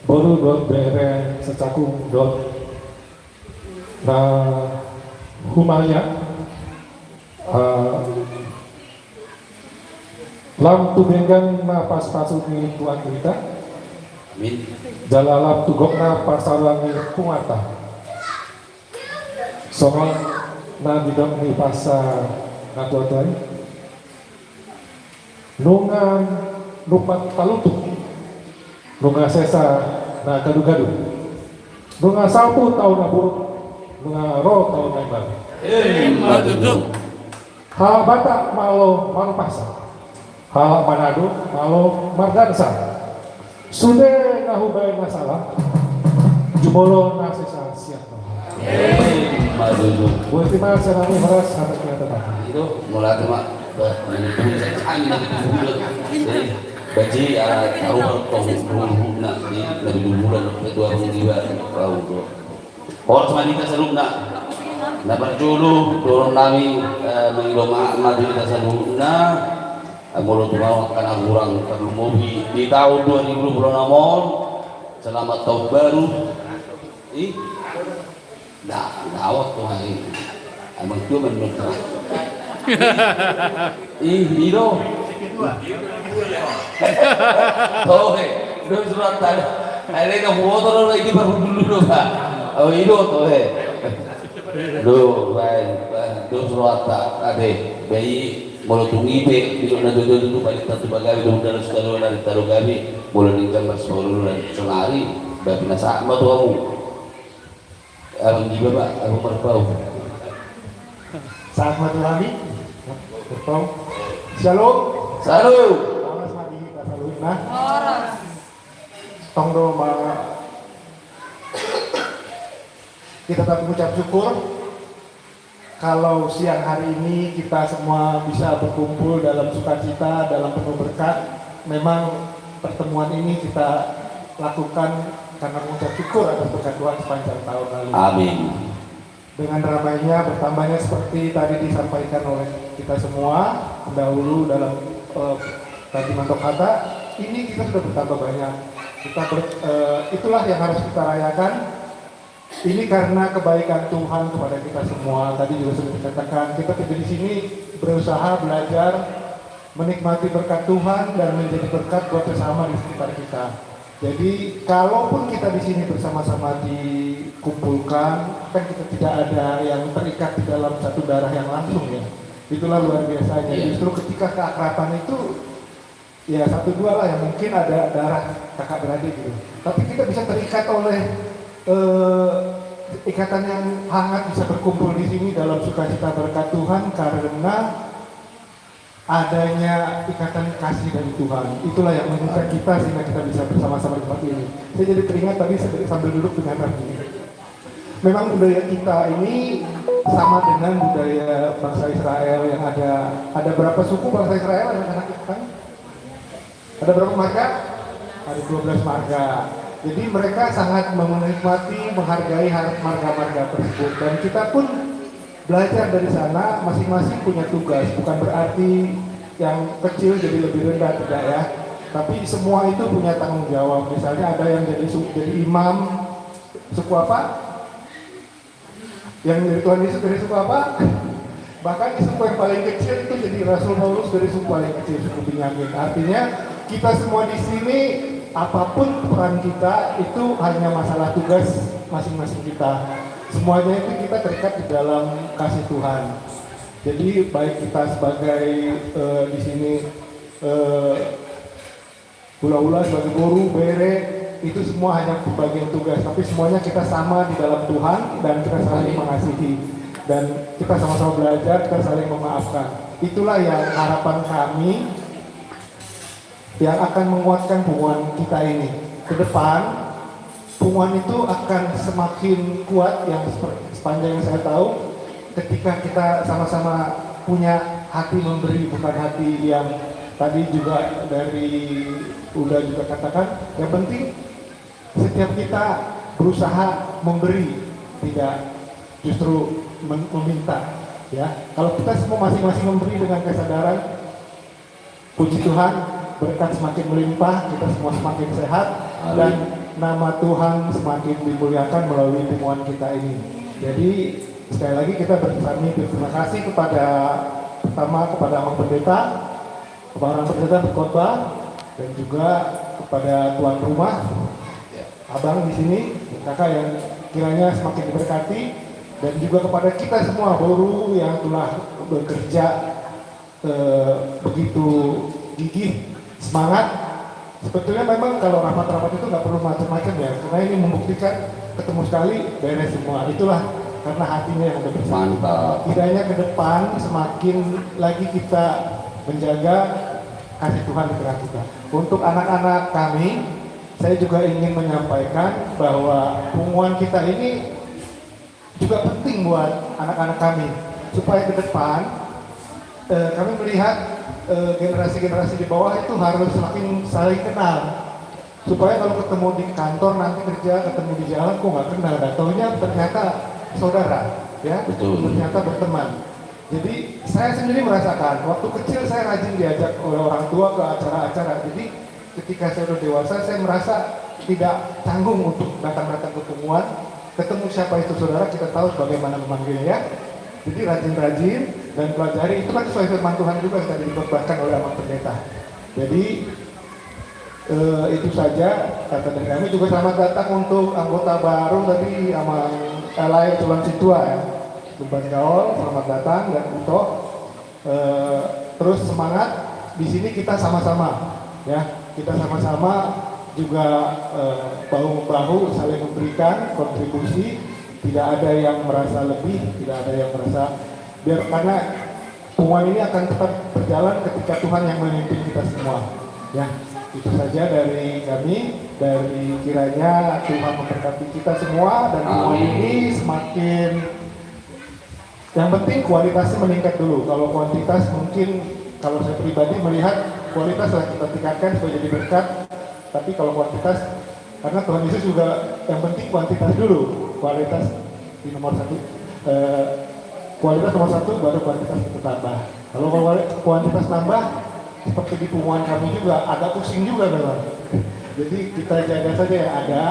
boru dohot bere sacakung dohot na humaliang, eh, lam tu denggan na pasupasu ni Tuhan tu hita. Amin. Jala lam tu gok na parsaoran ni punguanta. Songon na didok ni pasa na tuatua i. Nunga lumpat talutuk, nunga sesa na gadugadu, nunga salpu taon na buruk, nunga ro taon na imbaru. Ima tutu. Halak Batak malo marumpasa, halak Manado malo mardansa. Sude na hubaen na sala, jumolo na sesa sian Tuhan. Ima tutu. Botima, sian hami horas, hami kena tetap. Ito, mauliate ma. Bah, mani pun sa kami na di kuburan. Jadi, baji, ah, taruhan tong, ruhut na di, na di kuburan, ketua penggibar, tahu tu. Horas ma di hita saluhutna. Na parjolo dohonon nami, eh, mangido maaf ma di hita saluhutna. Eh, molo tung angka na hurang tarlumobi di taon dua ribu dua puluh enam on. Selamat tahun baru. Ih. Nah, gawat tu, ai. Amang tua manungka. Ih, i do. Toe, dos rohanta. Ai, na huboto do, i di parhundul do, Pak. Oh, i do, toe. Do, baen, baen, dos rohanta. Ate, baen, molo tung i pe, di na do, do, do, balik tantu bagabe, do, dalas kado, lari tado gabe, molo ning gambar sepuluh, lari sonari, baen, pinasahat ma tu hamu. Abang Giba, Pak, Abang Marpau. Sahat ma tu hami. Bertong. Shalom. Shalom. Horas ma di hita saluhutna. Horas. Tong do ma-, kita tetap mengucap syukur kalau siang hari ini kita semua bisa berkumpul dalam sukacita, dalam penuh berkat. Memang pertemuan ini kita lakukan karena mengucap syukur atas berkat Tuhan sepanjang tahun lalu. Amin. Dengan ramainya, bertambahnya seperti tadi disampaikan oleh kita semua pendahulu dalam, eh, tadi Mandok Hata, ini kita sudah bertambah banyak. Kita ber-, eh, itulah yang harus kita rayakan. Ini karena kebaikan Tuhan kepada kita semua. Tadi juga sudah dikatakan, kita tiba di sini berusaha belajar menikmati berkat Tuhan dan menjadi berkat buat sesama di sekitar kita. Jadi, kalaupun kita di sini bersama-sama dikumpulkan, kan kita tidak ada yang terikat di dalam satu darah yang langsung, ya. Itulah luar biasanya. Iya. Justru ketika keakraban itu, ya, satu dua lah yang mungkin ada darah kakak beradik gitu. Tapi kita bisa terikat oleh, eh, ikatan yang hangat, bisa berkumpul di sini dalam sukacita berkat Tuhan karena adanya ikatan kasih dari Tuhan. Itulah yang mengikat kita sehingga kita bisa bersama-sama di tempat ini. Saya jadi teringat tadi sambil duduk dengan Rafi. Memang budaya kita ini sama dengan budaya bangsa Israel yang ada, ada berapa suku bangsa Israel, anak-anak, kan? Ada berapa marga? Ada dua belas marga. Jadi mereka sangat menikmati, menghargai har-, marga-marga tersebut. Dan kita pun belajar dari sana, masing-masing punya tugas. Bukan berarti yang kecil jadi lebih rendah, tidak, ya. Tapi semua itu punya tanggung jawab. Misalnya ada yang jadi su-, jadi imam, suku apa? Yang jadi Tuhan Yesus dari suku apa? Bahkan di suku yang paling kecil itu jadi Rasul Paulus dari suku paling kecil, suku Benyamin. Artinya, kita semua di sini, apapun peran kita, itu hanya masalah tugas masing-masing kita. Semuanya itu kita terikat di dalam kasih Tuhan. Jadi baik kita sebagai, eh, di sini, eh, hula-hula, sebagai boru, bere, itu semua hanya pembagian tugas, tapi semuanya kita sama di dalam Tuhan dan kita saling mengasihi dan kita sama-sama belajar, kita saling memaafkan. Itulah yang harapan kami yang akan menguatkan punguan kita ini. Ke depan, punguan itu akan semakin kuat, yang seper-, sepanjang yang saya tahu, ketika kita sama-sama punya hati memberi, bukan hati yang tadi juga dari Uda juga katakan, yang penting setiap kita berusaha memberi, tidak justru men-, meminta. Ya, kalau kita semua masing-masing memberi dengan kesadaran, puji Tuhan, berkat semakin melimpah, kita semua semakin sehat, dan nama Tuhan semakin dimuliakan melalui punguan kita ini. Jadi, sekali lagi kita berkami berterima kasih kepada, pertama kepada Abang Pendeta, kepada Abang Pendeta berkhotbah, dan juga kepada tuan rumah, Abang di sini, Kakak yang kiranya semakin diberkati, dan juga kepada kita semua boru yang telah bekerja eh, begitu gigih, semangat. Sebetulnya memang kalau rapat-rapat itu nggak perlu macam-macam ya, karena ini membuktikan ketemu sekali beres semua. Itulah karena hatinya yang ada bersatu. Mantap. Kiranya ke depan semakin lagi kita menjaga kasih Tuhan di tengah kita. Untuk anak-anak kami, saya juga ingin menyampaikan bahwa punguan kita ini juga penting buat anak-anak kami, supaya ke depan, eh, kami melihat, eh, generasi-generasi di bawah itu harus semakin saling kenal, supaya kalau ketemu di kantor nanti kerja, ketemu di jalan, kok nggak kenal, nggak taunya ternyata saudara, ya. Betul. Ternyata berteman. Jadi saya sendiri merasakan, waktu kecil saya rajin diajak oleh orang tua ke acara-acara. Jadi ketika saya udah dewasa, saya merasa tidak canggung untuk datang-datang ke punguan. Ketemu siapa itu saudara, kita tahu bagaimana memanggilnya. Jadi rajin-rajin dan pelajari. Itu kan sesuai firman Tuhan juga yang tadi dikhotbahkan oleh Abang Pendeta. Jadi, eh, itu saja kata dari kami. Juga selamat datang untuk anggota baru tadi, Amang, eh, Lae Tulang Situa, ya. Lumban Gaol, selamat datang, dan Utoh. Eh, terus semangat, di sini kita sama-sama, ya, kita sama-sama juga, eh, bahu-membahu saling memberikan kontribusi, tidak ada yang merasa lebih, tidak ada yang merasa, biar, karena punguan ini akan tetap berjalan ketika Tuhan yang memimpin kita semua, ya. Itu saja dari kami, dari kiranya Tuhan memberkati kita semua dan punguan ini semakin Yang penting kualitasnya meningkat dulu. Kalau kuantitas mungkin, kalau saya pribadi melihat kualitas lah kita tingkatkan supaya jadi berkat. Tapi kalau kuantitas, karena Tuhan Yesus juga yang penting kuantitas dulu, kualitas di nomor satu, eh, kualitas nomor satu, baru kuantitas itu tambah. Kalau kuali-, kuantitas nambah, seperti di punguan kami juga, agak pusing juga memang. Jadi kita jaga saja yang ada.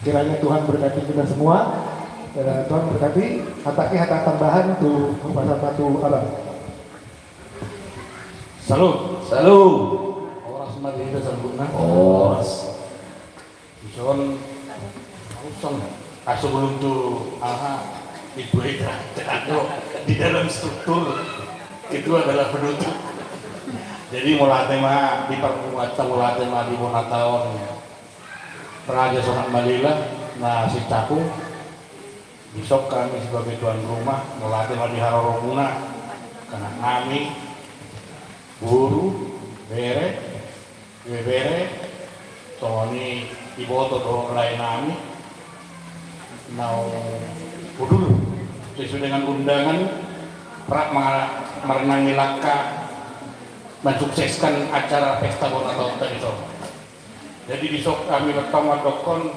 Kiranya Tuhan berkati kita semua. Eh, Tuhan berkati. Hataki hata tambahan tu pasal satu, Abang. Salut. Salut. Horas ma di hita saluhutna. Horas. Dison, usang. Ah, sebelum tu, aha, itu itu. Di dalam struktur itu adalah penutup. Jadi mauliate ma di parpunguanta, mauliate ma di bona taon. Raja Sonak Malila na sicakung, dison hami sebagai tuan rumah, mauliate ma di haroromuna, anak nami, boru, bere, ibebere, songon i iboto dohot lae nami, naung hundul sesuai dengan undangan, rap ma-, marnangilangka mensukseskan acara pesta bona taon tadi tu. Jadi dison hami bertemu dokkon,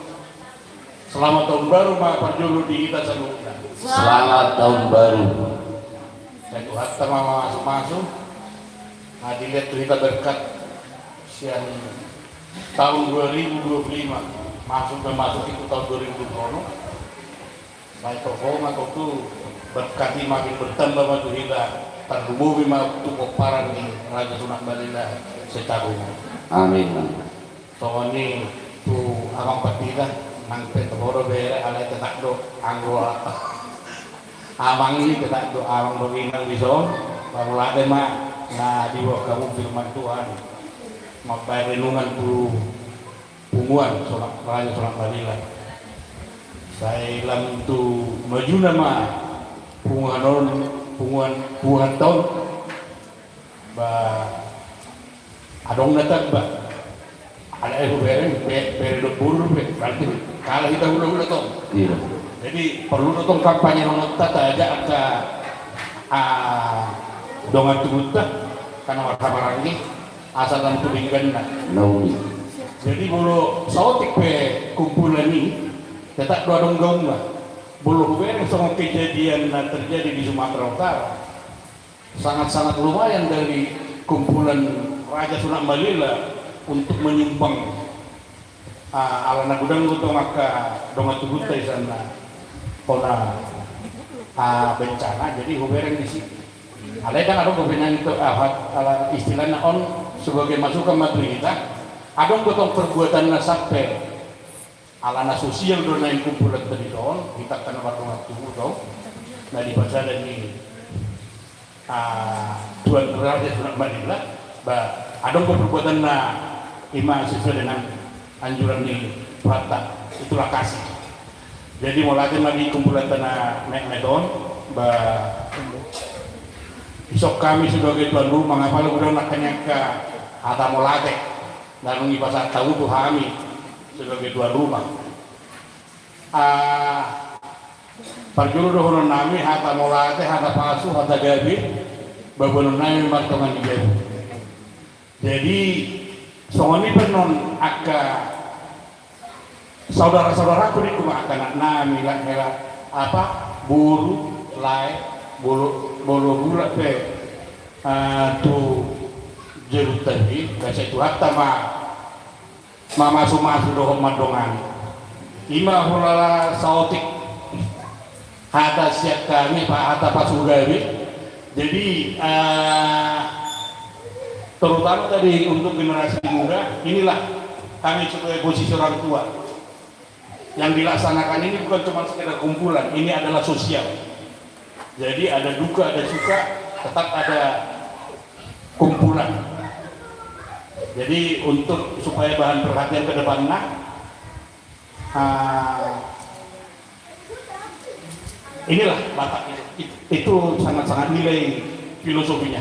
selamat tahun baru ma parjolo di hita saluhutna. Selamat tahun baru. Sai Tuhanta ma mamasumasu. Nah, dilihat tu hita berkat sian tahun dua ribu dua puluh lima, masuk dan masuk itu tahun dua ribu dua puluh. Sai toho ma tutu, berkat i makin bertambah ma tu hita, tarlumobi ma tu pomparan ni Raja Sonak Malila Sitaruman. Amin. Songon i tu Amang Pandita, nang pe toho do bere, alai tetap do anggo Amang i tetap do amang do inang dison. Mauliate ma na diboan hamu firman Tuhan. Mambahen renungan tu punguan Sonak, Raja Sonak Malila. Sai lam tu majuna ma punguan on, punguan, punguan taon. Ba adong na tamba. Alai hubereng pe, bere dohot boru pe, berarti kalah hita hulahula tong. Iya. Jadi porlu do tong kampanye nongonta, taajak angka, ah, dongan tubuta, angka na marhahamaranggi, asa lam tu dengganna. Nauli. Jadi molo saotik pe kumpulan i, tetap do adong gaungna. Molo hubereng songon kejadian na terjadi di Sumatera Utara, sangat-sangat lumayan dari kumpulan Raja Sonak Malila untuk menyumbang, ah, ala na godang do tong angka dongan tubuta i sian na hona, ah, bencana, jadi hubereng disi. Alai ndang adong dope nang itu, ah, hat-, ala istilahna on sebagai masukan ma tu hita, adong do tong perbuatan na sampe. Alana sosial do naeng kumpulan tadi on, hita angka na mardongan tubu tong, na dipasada ni, ah, Tuan Raja Sonak Malila, ba adong do perbuatan na ima sesuai dengan anjuran ni Tuhanta, itulah kasih. Jadi mauliate ma di kumpulanta na metmet on, ba isok hami sebagai tuan rumah, nga pala godang nangkin angka hata mauliate na dung dipasahat hamu tu hami sebagai tuan rumah. Ah, parjolo dohonon nami hata mauliate, hata pasu, hata gabe, ba boanon nami martonga ni jabu. Jadi songon i pe annon angka saudara-saudaraku di rumah, angka anak nami, lae, lae, apa, boru, lae, molo, molo mulak pe, ah, tu jabu tadi, sai Tuhanta ma mamasumasu dohot mandongani. Ima hulala saotik hata sian hami, pa-, hata pasu gabe. Jadi, eh, terutama tadi untuk generasi muda, inilah kami sebagai posisi orang tua. Yang dilaksanakan ini bukan cuma sekedar kumpulan, ini adalah sosial. Jadi ada duka, ada suka, tetap ada kumpulan. Jadi untuk supaya bahan perhatian ke depanna, ah, inilah Batak itu. It-, itu sangat-sangat nilai filosofinya.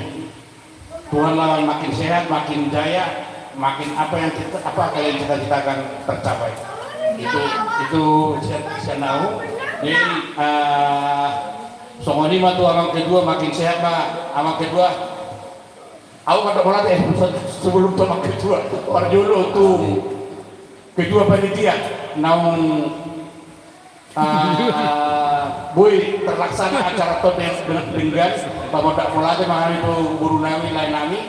Tuhan lawan makin sehat, makin jaya, makin apa yang kita, apa yang kalian cita-citakan tercapai. Itu, itu sian, sian ahu. Jadi, eh, songon i ma tu amang ketua, makin sehat ma amang ketua. Ahu mandok mauliate, eh, se-, sebelum tu amang ketua, parjolo tu ketua panitia naung, ah, boi terlaksana acara on dengan denggan, ba mandok mauliate ma hami tu boru nami, lae nami,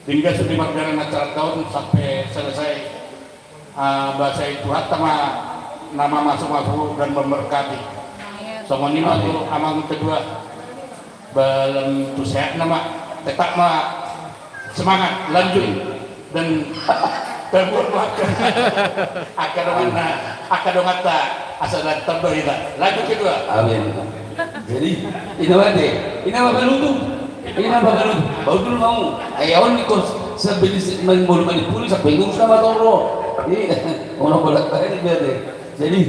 denggan sude marjalan acara on sampe selesai. Ah, ba sai Tuhanta ma na mamasumasu dan memberkati. Songon i ma tu amang ketua, ba lam tu sehatna ma, tetap ma semangat, lanjut. Dan tabuat ma angka, angka donganna, angka donganta, asa na tamba hita. Lanjut ketua. Amin. Jadi, ina mate, ina ma panutup. Ina ma panutup. Bau dulu mau. Ai on ni kos, sebeli se-, main bolu main puli, sampai ngurus nama toro. Iya, orang bolak balik dia deh. Jadi,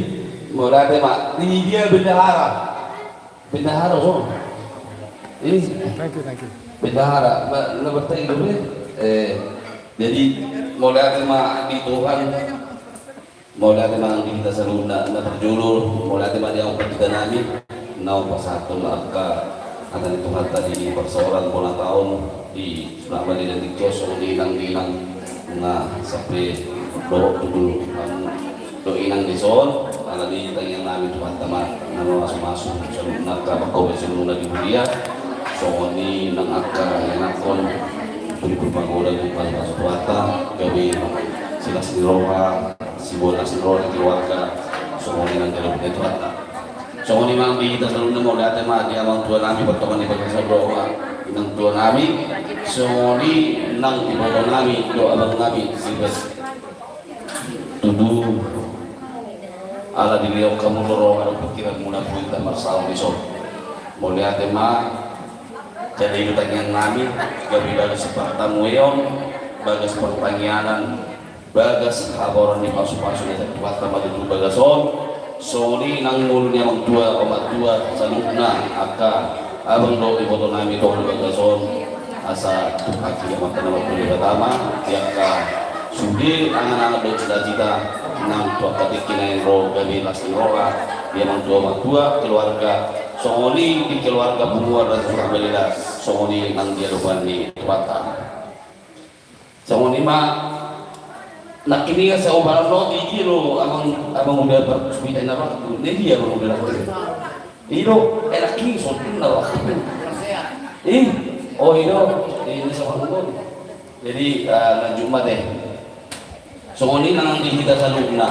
mauliate ma, ini dia bendahara. Bendahara, so. Ini. Thank you, thank you. Bendahara, ma-, na bertanya dulu, eh, jadi, mauliate ma di Tuhan. Mauliate ma di hita saluhutna, na parjolo, mauliate ma di amang pandita nami, naung pasahathon angka hata ni Tuhanta di parsaoran bona taon di Sonak Malila tingki on, songon i nang di inang na sampe dohot tutu hamu dohot inang dison, ala ni tangiang nami Tuhanta ma na mamasumasu saluhutna angka panggabean saluhutna di huria, songon i nang angka ianakhon, tu di purba na ro, di pasupasu Tuhanta, gabe silas ni roha, sibolas ni roha di keluarga, songon i nang gabe tu Tuhanta. Songon i ma di hita saluhutna, mauliate ma di amang tua nami, partonga ni bagasan roha, inang tua nami, songon i nang iboto nami, dohot abang nami, Gilbert. Tutu, ala dilehon hamu do roha dohot pingkiranmuna, boi hita marsaor dison. Mauliate ma. Jadi, tangiang nami gabe bagas partamueon, bagas partangiangan, bagas haboran ni pasupasu ni Tuhanta ma tutu bagas on. Songon i nang molo ni amang tua, omak tua, saluhutna angka abang dohot iboto nami tong di bagas on. Asa tu haki amanta na martua Debata ma di angka sude angan-angan dohot cita-cita nang tu angka tingki na naeng ro gabe las ni roha di amang tua, omak tua, keluarga, songon i di keluarga punguan Raja Surabaya, songon i nang di adopan ni Tuhanta. Songon i ma. Nangkin i asa umbalan roti, i do amang, amang uda, Pak Supitai na waktu. Nah, dia amang uda lagi. I do, eh, nangkin i sotung na waktu. Ih, oh, i do, ini sama dulu. Jadi, eh, lanjut ma deh. Songon i nang di hita saluhutna.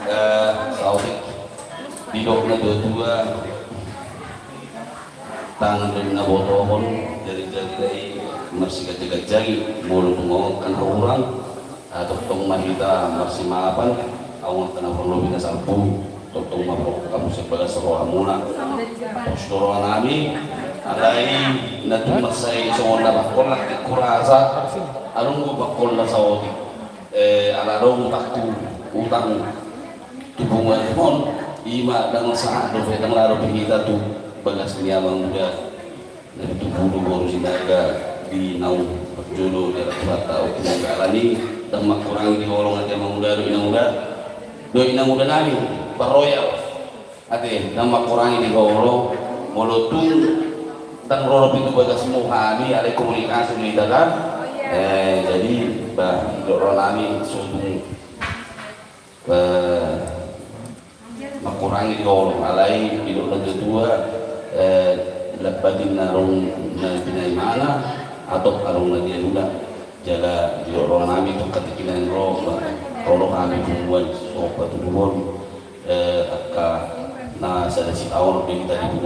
Eh, saotik. Didok na tua-tua. Tangan do na botohon, jari-jari do i marsiganjang-ganjangi, molo tung adong angka na hurang, ah, tongtong ma hita marsimaafan, adong angka na hurang lobi na salpu, tongtong ma hamu sian bagas rohamuna. Pos do roha nami, alai na tung mansai songon na pangkollak tingki hurasa, adong do pangkollak saotik. Eh, ala adong utangku, utang tu punguan on, i ma ndang sahat dope, ndang laho dope hita tu bagas ni amang uda. Na tubu do boru Sinaga di naung parjolo di anak bata, oke, ndang alani, ndang mangkurangi di holong ate amang uda dohot inang uda. Dohot inang uda nami, parroyal. Ate, ndang mangkurangi di holong, molo tung ndang ro dope tu bagasmu hami, alai komunikasi do hita kan. Eh, jadi, bah, didok roha nami, sotung, eh, mangkurangi di holong, alai didok na tua-tua, eh, lam patik na adong na binahen imana, atop adong na dialuna. Jala didok roha nami tu angka tingki na naeng ro, bah, ro do hami punguan so patuduhon, eh, angka na sada sitaonon do hita di punguan